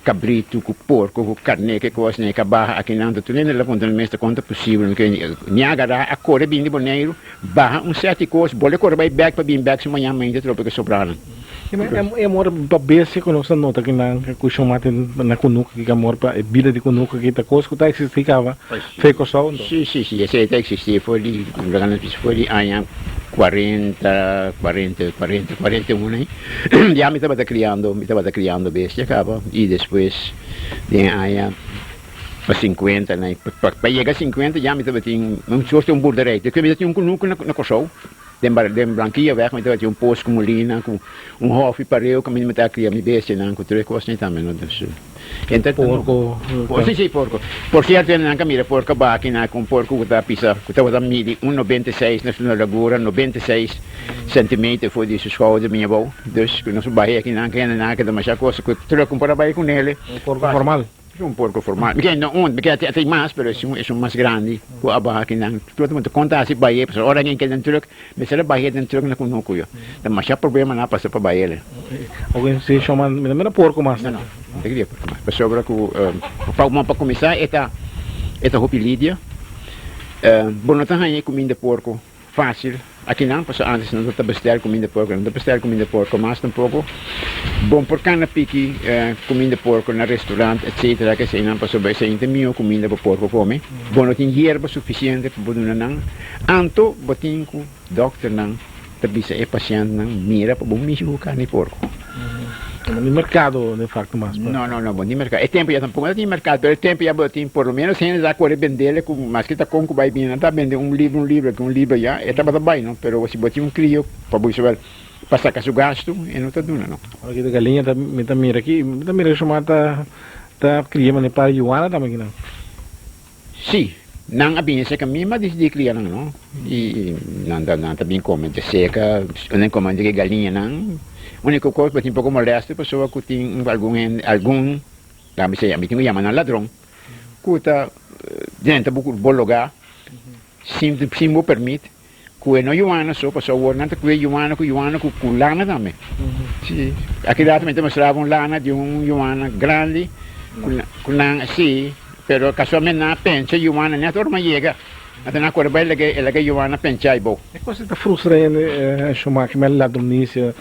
S2: kabritu ku porko ku karné ku e kosnan e ka baha akinan ta tur hende la puntra nan mes ta kon ta posibel mi ke Niagara a kore bini di Boneiru baha un sèt di kos bole kore bai bèk pa bini bèk su mañan mainta trope ke sobranan.
S1: E amor pa bestia ku nos ta nota ki nan ku shomati na kunuku ki amor pa e bida di kunuku ki ta kos ku ta eksistí kaba fe Kòrsou anto.
S2: Sí, sí, sí, esei ta eksistí for di, laga nos bisa for di aña kuarenta, kuarenta, kuarenta, kuarenta i un ei. Ya mi tabata kriando, mi tabata kriando bestia kaba i despues den aña pa sinkuenta pa yega sinkuenta ya mi tabatin un sorte un boerderij. Despues mi ta tin un kunuku na Kòrsou. Den den Blanquillaweg mi tabatin un pos ku mulina ku un hòfi pareu kaminda mi ta kria mi bestianan ku tur e kosnan tambe no. Dus enta
S1: Porko.
S2: Si si porko. Por sierto nan ka mira porko baki nan ku un porko ku ta pisa ku tabata midi un 96 na su largura 96 centimeter for di su schouder bin abou. Dus ku nos bahe aki nan kende nan a keda masha kos ku truck un por a bai ku nele.
S1: Un porko formal.
S2: Es un porco formal. Mi no un, mi ke tin mas, pero es un, es un mas grandi ku a baha kinan. Tur ta konta hasi baye, pasobra ora alguien ke den truck, mester a baye den truck na kunuku yo. Ta masha problema nan a pasa pa baye le.
S1: Oke, si shoma, mi ta mira porco mas.
S2: No, no, mi ta kria porco mas. Pasobra ku, pa, pa kuminsá e ta, e ta hopi lidia. Bo no ta haña e kuminda porco Fácil akinan pasobra antes nan ta bestel kuminda porko nan ta bestel kuminda porko mas tampoco bon por kana piki kuminda porko na restaurant etcetera keseinan pasobra esei ta mihó kuminda pa porko kome bo no tin yerba sufisiente pa bo duna nan anto bo tin ku dokternan ta bisa e pasientnan mira pa bo mishi ku karni porko.
S1: No tin merkado de facto mas pa.
S2: No no no bo tin merkado e tempo ya tampoco no tin merkado pero e tempo ya bo tin por lo menos hende ta kore bendele ku maske ta kon ku bai bini nan ta bende un libra un libra aki un libra ya e tabata bai no pero si bo tin un krio pa bo isabel pa saka su gasto e no ta duna no.
S1: Ora ki ta galiña ta mi ta mira aki mi ta mira shuma ta ta kria mane par yuana tambe kinan.
S2: Sí, nan a bini seka mi, m'a disidí kria nan no. I nan ta nan ta bin kome de seka, nan kome di e galiñanan. Úniko kos ku tin poko molesto pasobra ku tin algun hende, algun, laga mi sey, mi tin ku yama nan ladron, ku ta drenta bo bo lugá sin sin bo permit, ku e no yuana so, pasobra awor nan ta kue yuana ku yuana ku ku lana tambe. Sí, aki rato mi ta mostraba un lana di un yuana grandi ku ku nan, sí, pero kasualmente nan a pencha yuana net ora mi a yega, anto nan a kore bai laga e laga e yuana pencha ai bou.
S1: E kos ei ta frustra hende, Schumacher, mi a ladronisia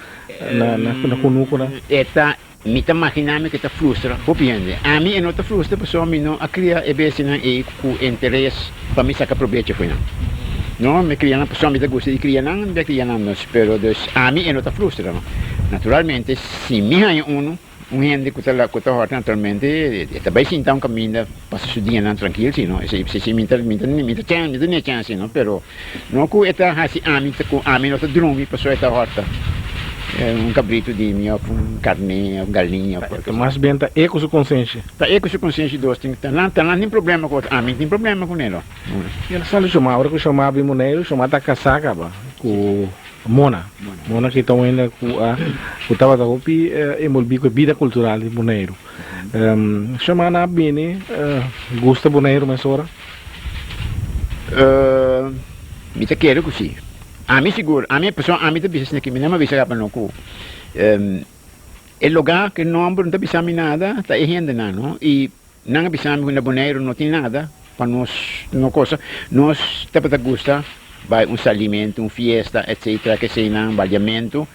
S1: na na kunukunan.
S2: E ta Mi ta magina mi ku ta frustra hopi hende. Ami e no ta frustra pasobra mi no a kria e bestianan ei ku interes pa mi saka probecho fo'i nan. No, mi kria nan pasobra mi ta gusta di kria nan, mi a kria nan nos. Pero dus ami e no ta frustra no. Naturalmente si mi haña unu, un hende ku ta ku ta hòrta naturalmente e ta bai sinta un kaminda pasa su dianan trankil si no. Esei si mi ta mi ta mi ta mi ta ne chèns si no, pero No ku e ta hasi ami ta ku ami no ta drumi pasobra e ta hòrta un kabritu di mi òf un karné òf galiña òf kualke.
S1: Mas bien ta e ku su konsenshi.
S2: Ta e ku su konsenshi dos tin ta nan ta nan tin problema ku otro ami tin problema ku ne lo.
S1: I el sali shoma ora ku shoma bin Boneiru shoma ta kasá kaba ku Mona. Mona ki ta un hende ku a ku tabata hopi enbolbí ku e bida kultural di Boneiru. Shoma nan a bini gusta Boneiru mesora?
S2: Mi ta kere ku si. Ami sigur, ami pasobra ami ta bisa esaki, mi no a bisa kaba no ku e lugá ku e nòmber no ta bisa mi nada ta e hendenan no i nan a bisa mi ku na Boneiru no tin nada pa nos no kosa. Nos tabata gusta bai un salimentu, un fiesta etcetera keseinan, baliamentu.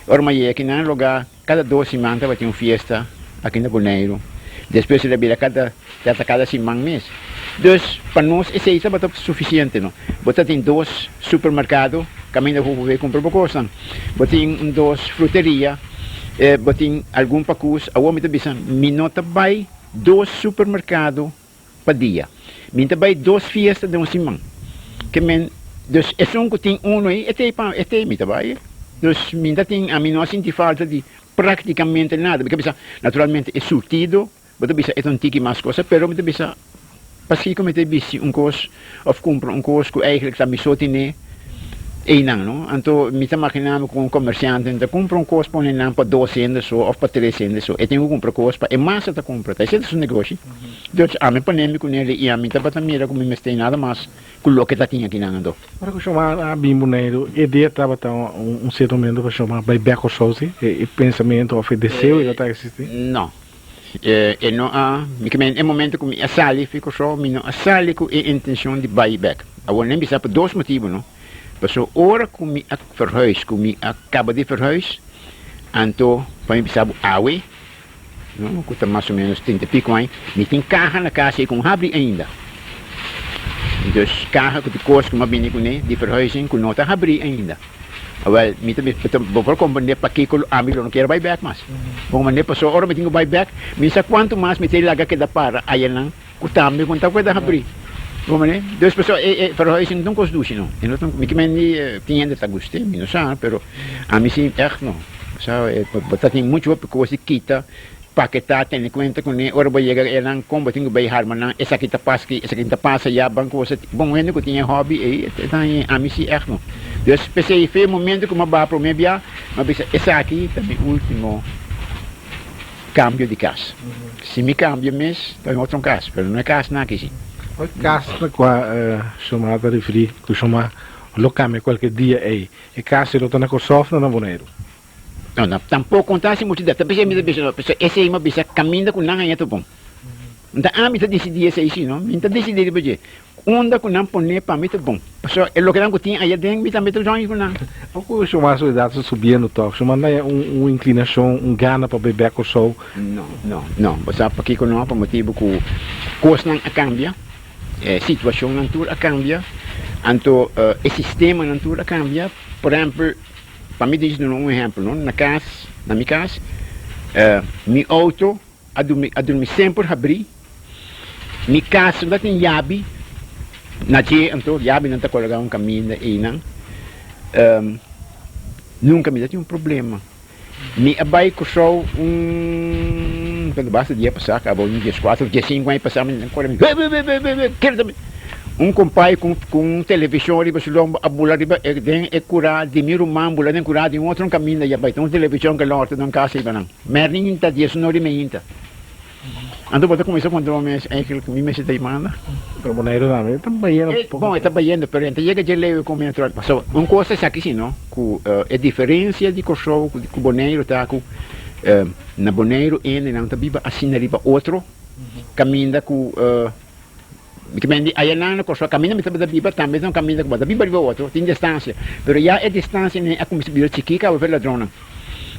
S2: Ora mi a yega aki nan lugá Kada dos siman tabatin un fiesta aki na Boneiru. Despues el a bira kada ta kada siman mes. Dus pa nos esei tabata sufisiente no. Bo ta tin dos supermerkado kaminda ku bo por kumpra bo kosnan. Bo tin un dos fruteria, bo tin algun pakus. Awor mi ta bisa mi no ta bai dos supermerkado pa dia. Mi ta bai dos fiesta den un siman. Ke men, dus esun ku tin uno ei, e t'ei pa, e t'ei mi ta bai. Dus mi ta tin, ami no a sinti falta di praktikamente nada. Mi ka bisa, naturalmente e surtido, bo ta bisa e ta un tiki mas cosa, pero mi ta bisa, paskiko mi ta bisti un kos òf kumpra un kos ku eigentlik ta mi so tine einan, no? Anto mi ta magina mi ku un komersiante ta kumpra un kos pone nan pa dos hende so òf pa tres hende so. E tin ku kumpra kos pa e masa ta kumpra, ta esei ta su negoshi. Dus ami pone mi ku nel i ami tabata mira ku mi mester nada mas ku loke ta tin akinan anto.
S1: Ora ku Shomar a bin Boneiru, e dia tabata un sierto momento pa Shomar bai bek Kòrsou, si? E pensamentu òf e deseo ei tabata eksistí?
S2: No. E no a, mi ke men e momento ku mi a sali fi Kòrsou, mi no a sali ku e intenshon di bai bek. Awor nan bisa pa dos motibu, no. Pasobra ora ku mi a verhuis, ku mi a kaba di verhuis, anto pa mi bisa bo awe, No, ku ta mas o menos trinta i piko aña. Mi tin kaha na kas ei ku no habri ainda. Dus kaha ku tur kos ku mi a bini kuné di verhuizing ku no ta habrí ainda. Awel, mi ta bisa, bo por komprendé pakiko ami lo no kier bai bèk mas. Bo komprendé? Pasobra ora mi tin ku bai bèk, mi sa kuantu mas mi ta laga keda para ayanan ku tambe ku no ta keda habrí. Bon manera? Dus pasobra e e verhuizing no ta un kos dushi no. E no ta un, mi ke men di tin hende ta gust'é, mi no sa, pero ami si ègt no. Sa bo ta tin muchu hopi kos di kita, paketá, tene kuenta kuné, ora bo yega einan kon bo tin ku bai harma nan, esaki ta pasa aki, esaki ta pasa ya, ban ku boso. Bon hende ku tin e hòbi ei e ta haña, ami si ègt no. Dus p'esei fe e momento ku mi a baha promé bia, mi a bisa esaki ta mi último Cambio di cas. Si mi cambia mes, ta un otro cas, pero no e casnan aki si.
S1: E cas na cua Shomar ta referi cu Shomar lo cambia cualkier dia ey, e cas ey lo ta na Corsou of na Boneiru?
S2: No, no, tampoco no ta haci mucho dat. Ta pesey mi ta bisa no, pasobra esey mi a bisa caminda cu nan haña ta bon. Nta ami ta dicidi esey si no, mi ta dicidi riba dje. Unda ku nan pone pa mi ta bon. Pasobra e lokenan ku tin aya den mi tambe ta join ku nan.
S1: Oko Shomar su edat ta subiendo tòg? Shomar no haya un inklinashon, un gana pa bai bèk Kòrsou?
S2: No, no, no. Bo sa pakiko no? Pa motibu ku kosnan a kambia, e situashonnan tur a kambia, anto e sistemanan tur a kambia. Por ehèmpel, pa mi disi duna un ehèmpel, no, na kas, na mi kas, mi outo A durmi, a durmi semper habrí. Mi kas no ta tin yabi na dje, anto yabinan ta kologá un kaminda einan. Nunka mi ta tin un problema. Mi a bai Kòrsou un, cuando basta dia pasá, kaba un dieskuater òf diesinku aña pasá, mi kore mi, He, he, he, he, he, kere ta mi. Un kompai ku ku un televishon riba su lomba a bula riba e den e kurá di mi ruman, bula den kurá di un otro kaminda i a bai ta un televishon ke lòrta den un kas riba nan. Merninta, diesnor di meinta. Anto bo ta kuminsá konta bo mes, Eigenlijk mi mester ta manda.
S1: Pero Boneiru tambe ta bayendo
S2: poko. Bon, e ta bayendo, pero e ta yega dje leu ku mi natural. Pasobra un kos ta esaki si no, ku e diferensia di Kòrsou ku Boneiru ta ku na Boneiru hendenan ta biba asina riba otro kaminda ku mi ta mende ayanan na Kòrsou kaminda mi tabata biba tambe ta un kaminda ku bo ta biba riba otro, tin distansia. Pero ya e distansia nei a kuminsá bira chikí kaba fe ladronnan.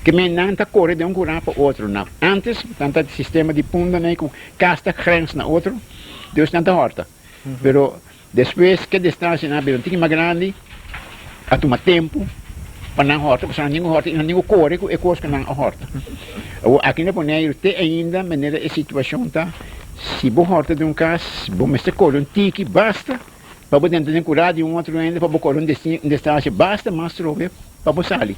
S2: Ke men nan ta kore den un kurá pa otro. Na antes nan ta sistema di punda nei ku kas ta grens na otro, dus nan ta hòrta. Pero despues ke distansia nan a bira un tiki mas grandi, a tuma tempu pa nan hòrta, pasobra nan tin ku hòrta i nan tin ku kore ku e kos ku nan a hòrta. Awor aki na Boneiru te ainda manera e situashon ta, si bo hòrta den un kas, bo mester kore un tiki basta Pa bo dentro den kurá di un otro hende pa bo kore un distansia basta mas trobe pa bo sali.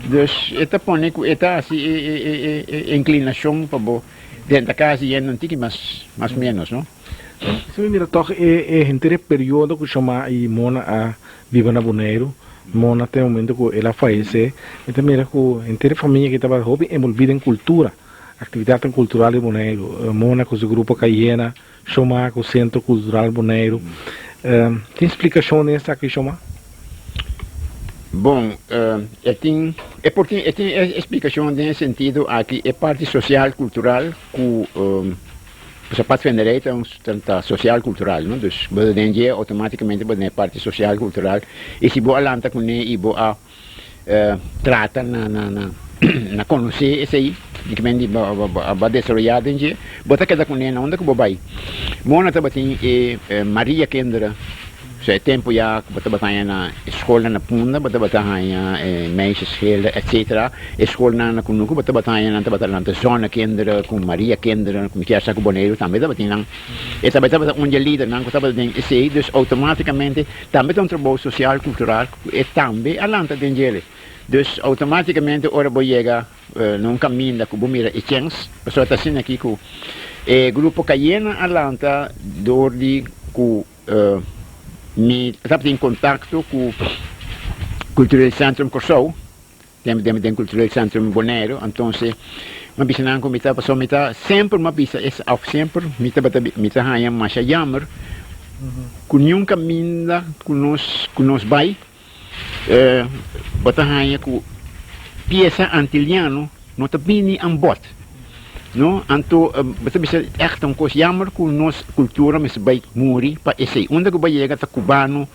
S2: Dus e ta pone ku e ta hasi e inklinashon pa bo drenta kas di hende un tiki mas mas menos no.
S1: Si mi mira tòg e henter e periodo ku Shomá i Mona a biba na Boneiru, Mona te momento ku el a fayesé, mi ta mira ku henter e famia aki tabata hopi enbolbí den kultura, aktividatnan kultural di Boneiru. Mona ku su grupo Kayena, Shoma ku Sentro Kultural Boneiru. Tin splikashon den esaki, Shoma?
S2: Bon, e tin, e por tin, e tin e splikashon den e sentido aki e parti sosial kultural ku pasobra padvinderij ta un ta sosial kultural, no? Dus bo ta den dje outomatikamente bo ta den e parti sosial kultural i si bo a lanta kuné i bo a trata na na na na konosé esei di ki men di bo bo a desaroyá den dje, bo ta keda kuné na unda ku bo bai. Mona tabatin e Maria Kinderen, so e tempu ya ku bo tabata haña na e skolnan na Punda, bo tabata haña e meisjesgilde etsetera, e skolnan na Kunuku bo tabata haña nan tabata lanta Zonnekinderen ku Maria Kinderen, ku mi kier sa ku Boneiru tambe tabatin nan. E tabata un di e lidernan ku tabata den esei, dus outomátikamente tambe ta un trabou sosial kultural. Ku e tambe a lanta den djele. Dus outomátikamente ora bo yega na un kaminda ku bo mira e chèns, pasobra ta asina aki ku e grupo Kayena a lanta dor di ku mi tabatin kontakto ku Cultureel Centrum Kòrsou, den den den Cultureel Centrum Boneiru, entonces mi a bisa nan ku mi ta pasobra mi ta semper mi a bisa es òf semper mi tabata mi ta haña masha yammer ku niun kaminda ku nos ku nos bai bo ta haña ku piesa antiliano no ta bini an bot no anto bo ta bisa ègt ta un kos yammer ku nos kultura mester bai muri pa esei unda ku bo yega ta kubano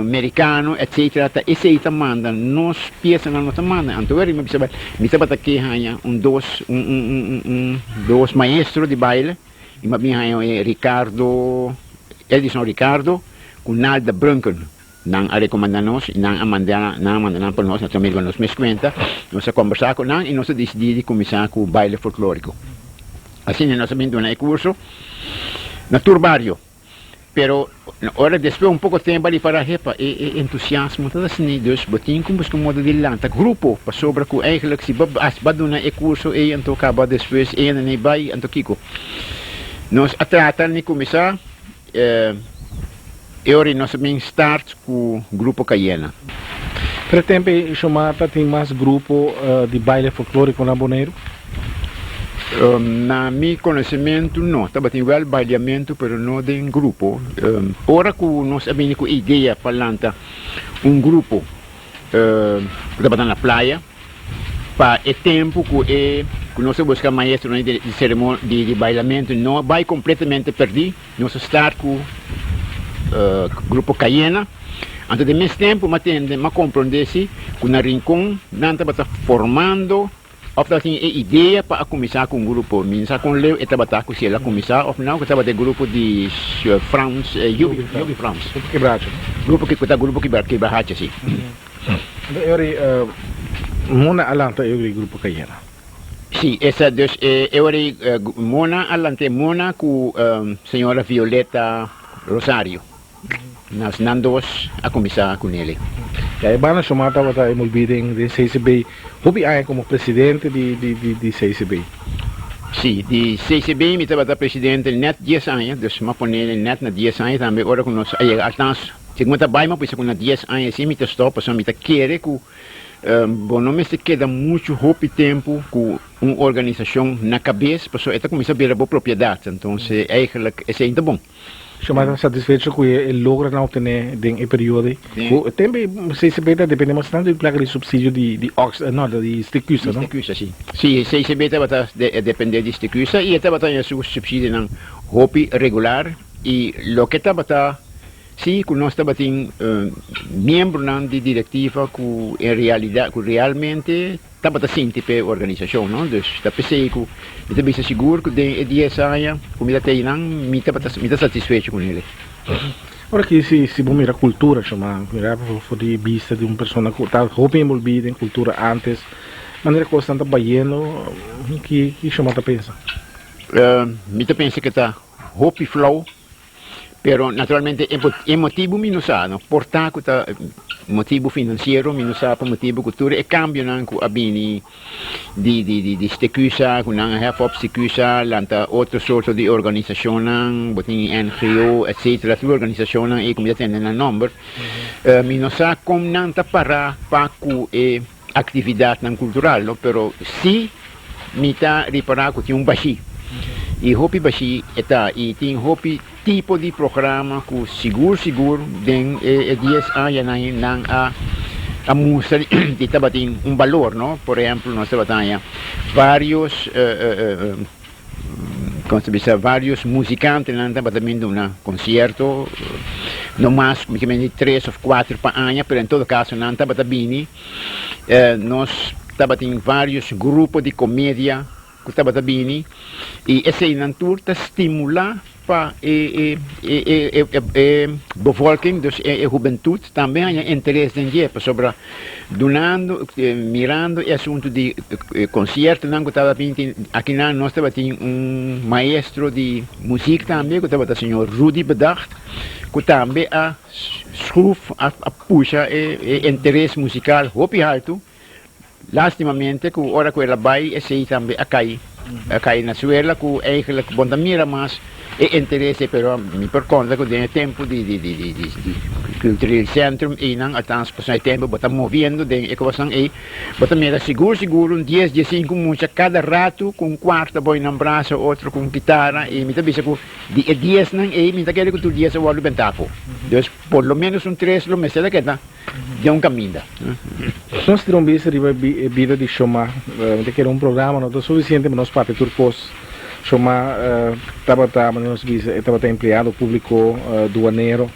S2: merikano etcetera ta esei ta manda nos piesanan no ta manda anto wèr mi bisa mi tabata ke haña un dos un un un dos maestro di baile i mi a bin haña e Ricardo Edison Ricardo ku Nalda Brunken nan a rekomenda nos i nan a manda nan a manda nan pa nos nos a mira nos mes kuenta nos a kombersá ku nan i nos a disidí di kuminsá ku baile folklóriko asina nos a bin duna e kurso na tur bario. Pero ora despues un poko tempu a ripará hepa e e entusiasmo ta asina dus bo tin ku buska un modo di lanta grupo pasobra ku eigenlijk si bo a duna e kurso ei anto kaba despues e hende nei bai anto kiko nos a trata ni kuminsá e ora ei nos a bin start ku grupo Cayena.
S1: Pero e tempu ei Shomata tin mas grupo di baile folklóriko na Boneiru?
S2: Na mi konosementu no. Tabatin wèl baileamentu pero no den grupo. Ora ku nos a bini ku e idea pa lanta un grupo ku tabata na playa pa e tempu ku e ku nos a buska maestronan di seremo di bailamentu no a bai kompletamente pèrdí. Nos a start ku Grupo Cayena. Anto den mes tempu m'a tende, m'a komprondé si ku na Rincon nan tabata formando òf tabatin e idea pa a kuminsá ku un grupo. Mi no sa kon leu e tabata ku si el a kuminsá òf no, ku tabata e grupo di Frans, Yogi, Yogi Frans.
S1: Grupo Kibracha.
S2: Grupo ku ta Grupo Kibrahacha, si.
S1: Anto e ora ei Mona a lanta e ora ei Grupo Cayena.
S2: Sí, esa dus e e ora ei Mona a lant'é Mona ku señora Violeta Rosario. Nas nan dos a kuminsá ku nele.
S1: Ya e banda Shomar tabata envolví den den CCB hopi aña komo presidente di di di di CCB.
S2: Sí, di CCB mi tabata presidente nèt dies aña, dus m'a pone nèt na dies aña tambe ora ku nos a yega alkans. Segun ta bai m'a bisa ku na dies aña sí mi ta stòp pasobra mi ta kere ku Bo no mester keda muchu hopi tempu ku un organisashon na kabes pasobra e ta kuminsá bira bo propiedat. Entonces eigenlijk esei no ta bon.
S1: Shomar ta satisfecho ku e logronan obtené den e periodo ei. Ku e tempu ei CCB ta dependé mas tantu di plaka di supsidio di Ox, no, di Sticusa, no?
S2: Di Sticusa, si. Si, CCB tabata dependé di Sticusa i e tabata haña su supsidionan hopi regular i loke tabata Sí, ku nos tabatin miembronan di direktiva ku en realidat, ku realmente tabata sinti p'e organisashon, no? Dus ta p'esei ku mi ta bisa sigur ku den e dies aña ku mi ta tei nan, mi tabata, mi ta satisfecho ku nele.
S1: Ora ki si si bo mira kultura, chuma, mira for di bista di un persona ku ta hopi enbolbí den kultura antes, manera kosnan ta bayendo, ki ki chuma ta pensa?
S2: Mi ta pensa ku ta hopi flou. Pero naturalmente e motibu mi no sa, no por ta ku ta motibu finansiero, mi no sa pa motibu ku tur e kambionan ku a bini di di di Stekusa, ku nan a hef op Stekusa, lanta otro sorto di organisashonnan, bo tin NGO etcetera, tur organisashonnan ei ku mi ta tende nan nòmber, mi no sa kon nan ta para pa ku e aktividatnan kultural, no, pero si mi ta ripará ku tin un bashí. I hopi bashí e ta i tin hopi tipo di programa ku sigur sigur den e dies añanan nan a a mustra di tabatin un balor, no. Por ehèmpel nos tabata haña vários Kon ta bisa varios musikantenan tabata bin duna konsierto, no mas mi ta mende tres of kuater pa aña, pero en todo kaso nan tabata bini. Nos tabatin varios grupo di komedia ku tabata bini i eseinan tur ta stimulá pa e e bevolking, dus e hubentut tambe haña interes den dje, pasobra dunando, mirando e asuntu di konsiertonan ku tabata bin akinan nos tabatin un maestro di muzik tambe ku tabata señor Rudy Bedacht ku tambe a schroef, a pusha e interes musikal hopi haltu. Lastimamente ku ora ku el a bai esei tambe a kai, a kai na suela ku eigenlijk bo no ta mira mas e interes ei pero mi por konta ku den e tempu di di di di di cultureel centrum einan althans pasobra e tempu bo ta moviendo den e kosnan ei bo ta mira sigur sigur un dies diesinku mucha kada ratu ku un kuarta boi nan brasa otro ku un kitara i mi ta bisa ku di e diesnan ei mi ta kere ku tur dies a wòrdu bentá afó dus por lo menos un tres lo mester a keda. Den un caminda.
S1: Nos tira un bista riba e bida di Shomá. Mi ta kere un programa no ta suficiente pa nos papia tur cos. Shomá tabata, manera nos bisa, e tabata empleado publico, duanero,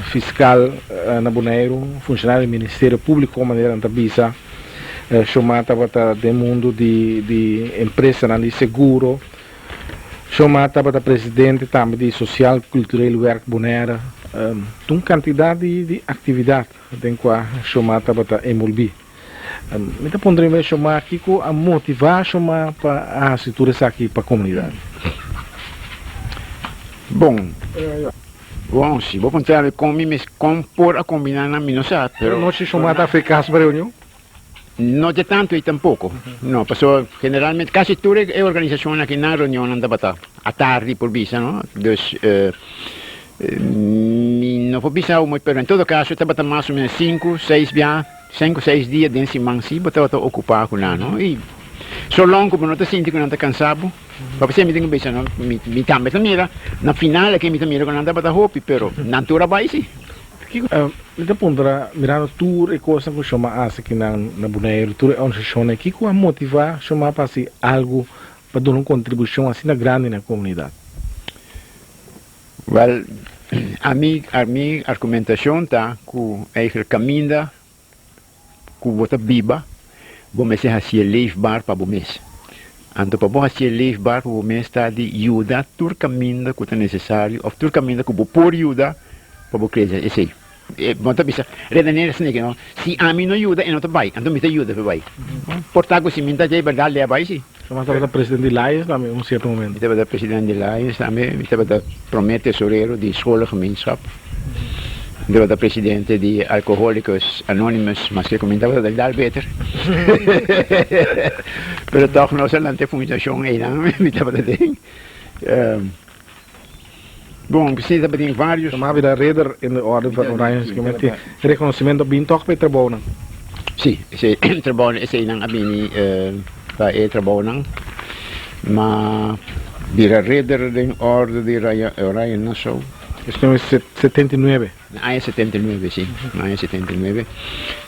S1: fiscal na Boneiru, funcionario di Ministerio Publico, manera nan ta bisa. Shomá tabata den mundo di di empresanan di seguro. Shomá tabata presidente tambe di Sociaal Cultureel Werk Bonaire. Ta un kantidat di aktividat den kua Shomá tabata enbolbí. Mi ta puntra mi mes, Shomá, kiko a motivá Shomá pa a hasi tur esaki pa komunidat?
S2: Bon. Bon, si bo puntra mi kon mi mes kon por a kombiná nan mi no sa, pero.
S1: Pero nochi shuma ta afri kas pa reunion?
S2: No dje tantu ei tampoko. No, pasobra generalmente kasi tur e organisashonnan aki nan reunionnan tabata atardi por bisa, no? Dus mi no por bisa awo mooi, pero en todo kaso tabata mas o menos sinku, seis bia, sinku, seis dia den siman si bo tabata okupá ku nan, no? I so long ku bo no ta sinti ku nan ta kansa bo, Pasobra mi tin ku bisa no, mi tambe ta mira, na final aki mi ta mira ku nan tabata hopi, pero nan tur a bai si.
S1: Kiko mi ta puntra, mirando tur e kosnan ku Shoma a hasi akinan na Boneiru, tur e organisashonnan, kiko a motivá Shoma pa hasi algu pa duna un kontribushon asina grandi na e komunidat?
S2: Wèl, ami, mi argumentashon ta ku eigentlik kaminda ku bo ta biba, bo mester hasié leefbaar pa bo mes. Anto pa bo hasié leefbaar pa bo mes ta di yuda tur kaminda ku ta nesesario òf tur kaminda ku bo por yuda pa bo krese esei. Bo ta bisa, redenera esaki no, si ami no yuda e no ta bai, anto mi ta yuda pa e bai. Por ta ku si mi ta dje bèrdat lei a bai si.
S1: Bo tabata presidente di Lions tambe un sierto momento.
S2: Mi tabata presidente di Lions tambe, mi tabata prome tesorero di scholengemeenschap, mi tabata presidente di Alcoholicos Anonymous, maske ku mi tabata del dal beter, pero tòg nos a lanta e fundashon einan, mi tabata den. Bon, si tabatin varios.
S1: Tuma bira Ridder in de Orde van Oranje, ku mester rekonosementu bin tòg pa e trabounan.
S2: Si, esei trabounan, eseinan a bini pa e trabounan. Ma bira Ridder den Orde di Oranje Nassau.
S1: Esei ta 79.
S2: Na aña 79, si, na aña 79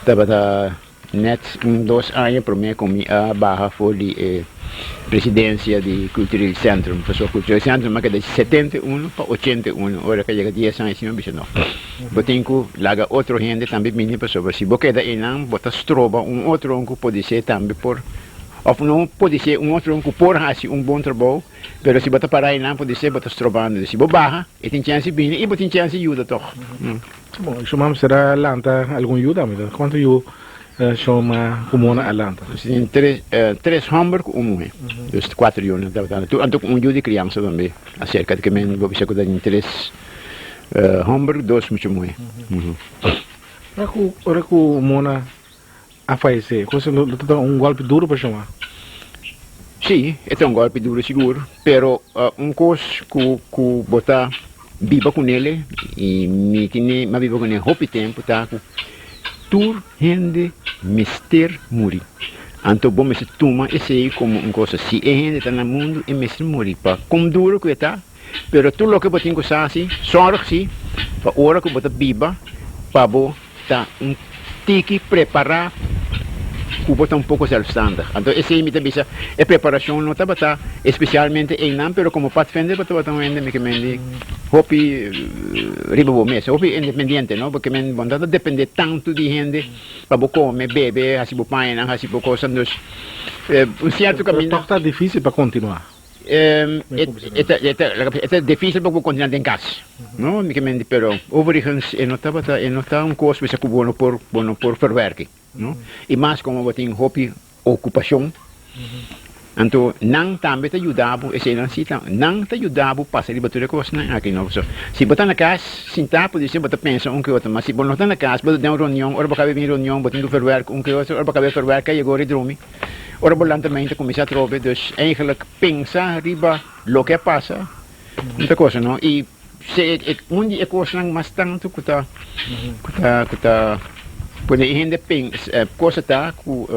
S2: tabata. Net un dos aña promé ku mi a baha for di e presidensia di Cultureel Centrum. Pasobra Cultureel Centrum a keda di 71 pa 81. Ora ku a yega dies aña si mi a bisa no, bo tin ku laga otro hende tambe bini pasobra si bo keda einan bo ta stroba un otro ku podisé tambe por òf no podisé un otro ku por hasi un bon trabou pero si bo ta para einan podisé bo ta strobando. Si bo baha e tin chèns di bini i bo tin chèns di yuda tòg.
S1: Bon, su mam ser a lanta algun yu tambe ta. Kuantu yu su ma ku Mona a lanta?
S2: Nos tin tres, tres hòmber ku un muhé. Dus kuater yu nan tabata. Anto anto ku un yu di kriansa tambe aserka di ke men bo bisa ku ta tin tres hòmber, dos mucha muhé.
S1: Ora ku ora ku Mona a fayesé, ku esei lo ta un gòlpi duru pa su ma?
S2: Sí, e ta un gòlpi duru sigur, pero un kos ku ku bo ta Biba ku nele i mi tene mi a biba ku ne hopi tempu ta ku tur hende mester muri. Anto bo mester tuma esei komo un kosa si e hende ta na mundu e mester muri pa kon duru ku e ta pero tur loke bo tin ku sa si sòrg si pa ora ku bo ta biba pa bo ta un tiki prepará ku bo ta un poko sèlfstandig. Anto esei mi ta bisa, e preparashon no tabata espesialmente einan, pero komo padvinder bo tabata un hende mi ke men di hopi riba bo mes, hopi independiente, no? Bo ke men bo no tabata dependé tantu di hende pa bo kome, bebe, hasi bo pañanan, hasi bo kosnan. Dus un sierto kaminda.
S1: Pero tòg ta difísil pa kontinuá.
S2: E ta difícil pa bo continua den cas, no? Mi ke mende, pero overigens e no tabata, e no ta un cos bisa cu bo no por, bo no por verwerki, no? Y mas como bo tin hopi ocupacion, anto nan tambe ta yuda bo, eseinan si ta, nan ta yuda bo pasa riba tur e cosnan aki, no? Pasobra si bo ta na cas sintá podise bo ta pensa un ke otro, ma si bo no ta na cas, bo ta den un reunion, ora bo caba bin reunion bo tin cu verwerk un ke otro, ora bo caba verwerk yega ora di drumi. Ora bo lanta mente kuminsá atrobe, dus eigenlijk pensa riba loke a pasa, un ta cosa no, i se e un di e kosnan mas tantu ku ta ku ta ku ta pone e hende pensa cosa ta ku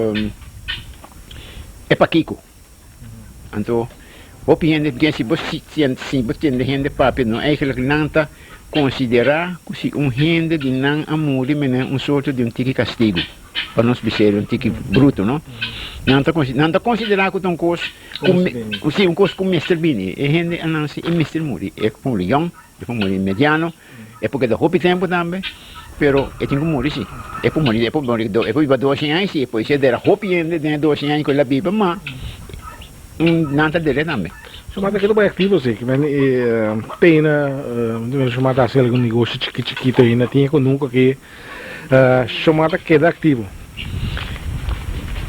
S2: e pakiko. Anto hopi hende bien si bo si bo tende hende papia no eigenlijk nan ta konsiderá ku si un hende di nan a muri menen un sorto di un tiki kastigu. Pa nos bis'el un tiki bruto, no? Nan ta nan ta konsiderá ku ta un kos ku si un kos ku mester bini. E hende a nanse e mester muri. E por muri yòn, e por muri mediano, e por keda hopi tempu tambe, pero e tin ku muri si. E por muri, e por muri, e por biba doshen aña si, e por ser dera hopi hende den e doshen aña ku el a biba, ma nan ta dere tambe.
S1: Su mata keda bai aktivo si, kimen e pena, su mata hasi algun negoshi chiki chikito ainda, tin e ku nunka ke. Shoma ta keda aktivo.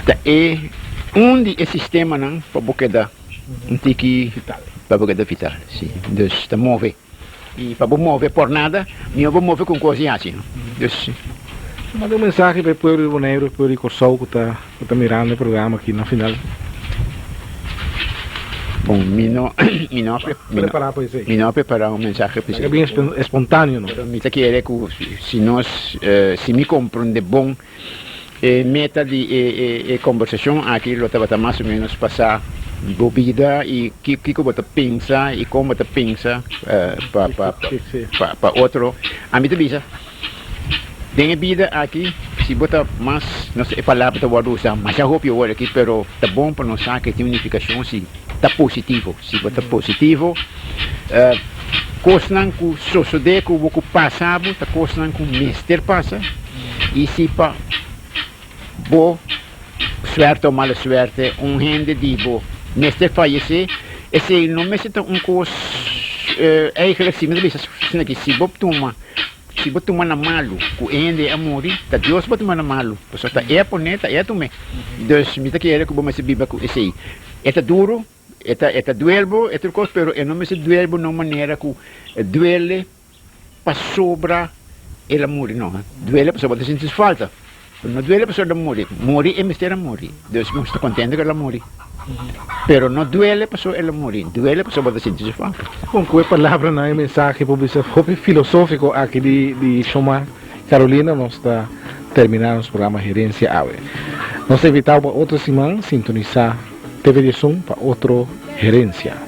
S2: Ta e un di e sistemanan pa bo keda un tiki vital. Pa bo keda vital, si. Dus ta move. I pa bo move por nada, mihó bo move ku un kos di hasi. Dus.
S1: Manda un mensahe pa e pueblo di Boneiru, e pueblo di Kòrsou ku ta ku ta mirando e programa aki na final.
S2: Bon, mi no mi no a
S1: Prepará pa esei.
S2: mi no a prepará un mensahe pa esei.
S1: Ta bien espontáneo no.
S2: Pero mi ta kere ku si nos si mi komprondé bon E meta di e kombersashon aki lo tabata mas o ménos pa sa bo bida i kiko bo ta pensa i kon bo ta pensa pa otro. Ami ta bisa, den e bida aki si bo ta mas, no se e palabra ta wòrdu usá masha hopi awor aki, pero ta bon pa nos sa ke tin un nifikashon si ta positivo. Si bo ta positivo, kosnan ku sosodé ku bo ku pasa bo ta kosnan ku mester pasa. I si pa bo suerte o mala suerte un hende di bo mester fayesé, esei no mester ta un kos eigenlijk si mi ta bisa asina aki, si bo tuma si bo tuma na malu ku e hende a muri, ta Dios bo tuma na malu, pasobra ta e a pone, ta e a tum'é. Dus mi ta kere ku bo mester biba ku esei. E ta duru, e ta e ta duel bo e tur kos, pero e no mester duel bo na un manera ku duele. Pasobra el a muri no. Duele pasobra bo ta sinti su falta. Pero no duele pasobra el a muri. Muri e mester a muri. Dus nos ta kontento ku el a muri. Pero no duele pasobra el a muri. Duele pasobra bo ta sinti su falta.
S1: Kon ku e palabranan e mensahe por bisa hopi filosófiko aki di di Shomar Carolina nos ta terminá nos programa Herencia awe. Nos ta invitá bo pa otro siman sintonisá TV Diesun pa otro Herencia.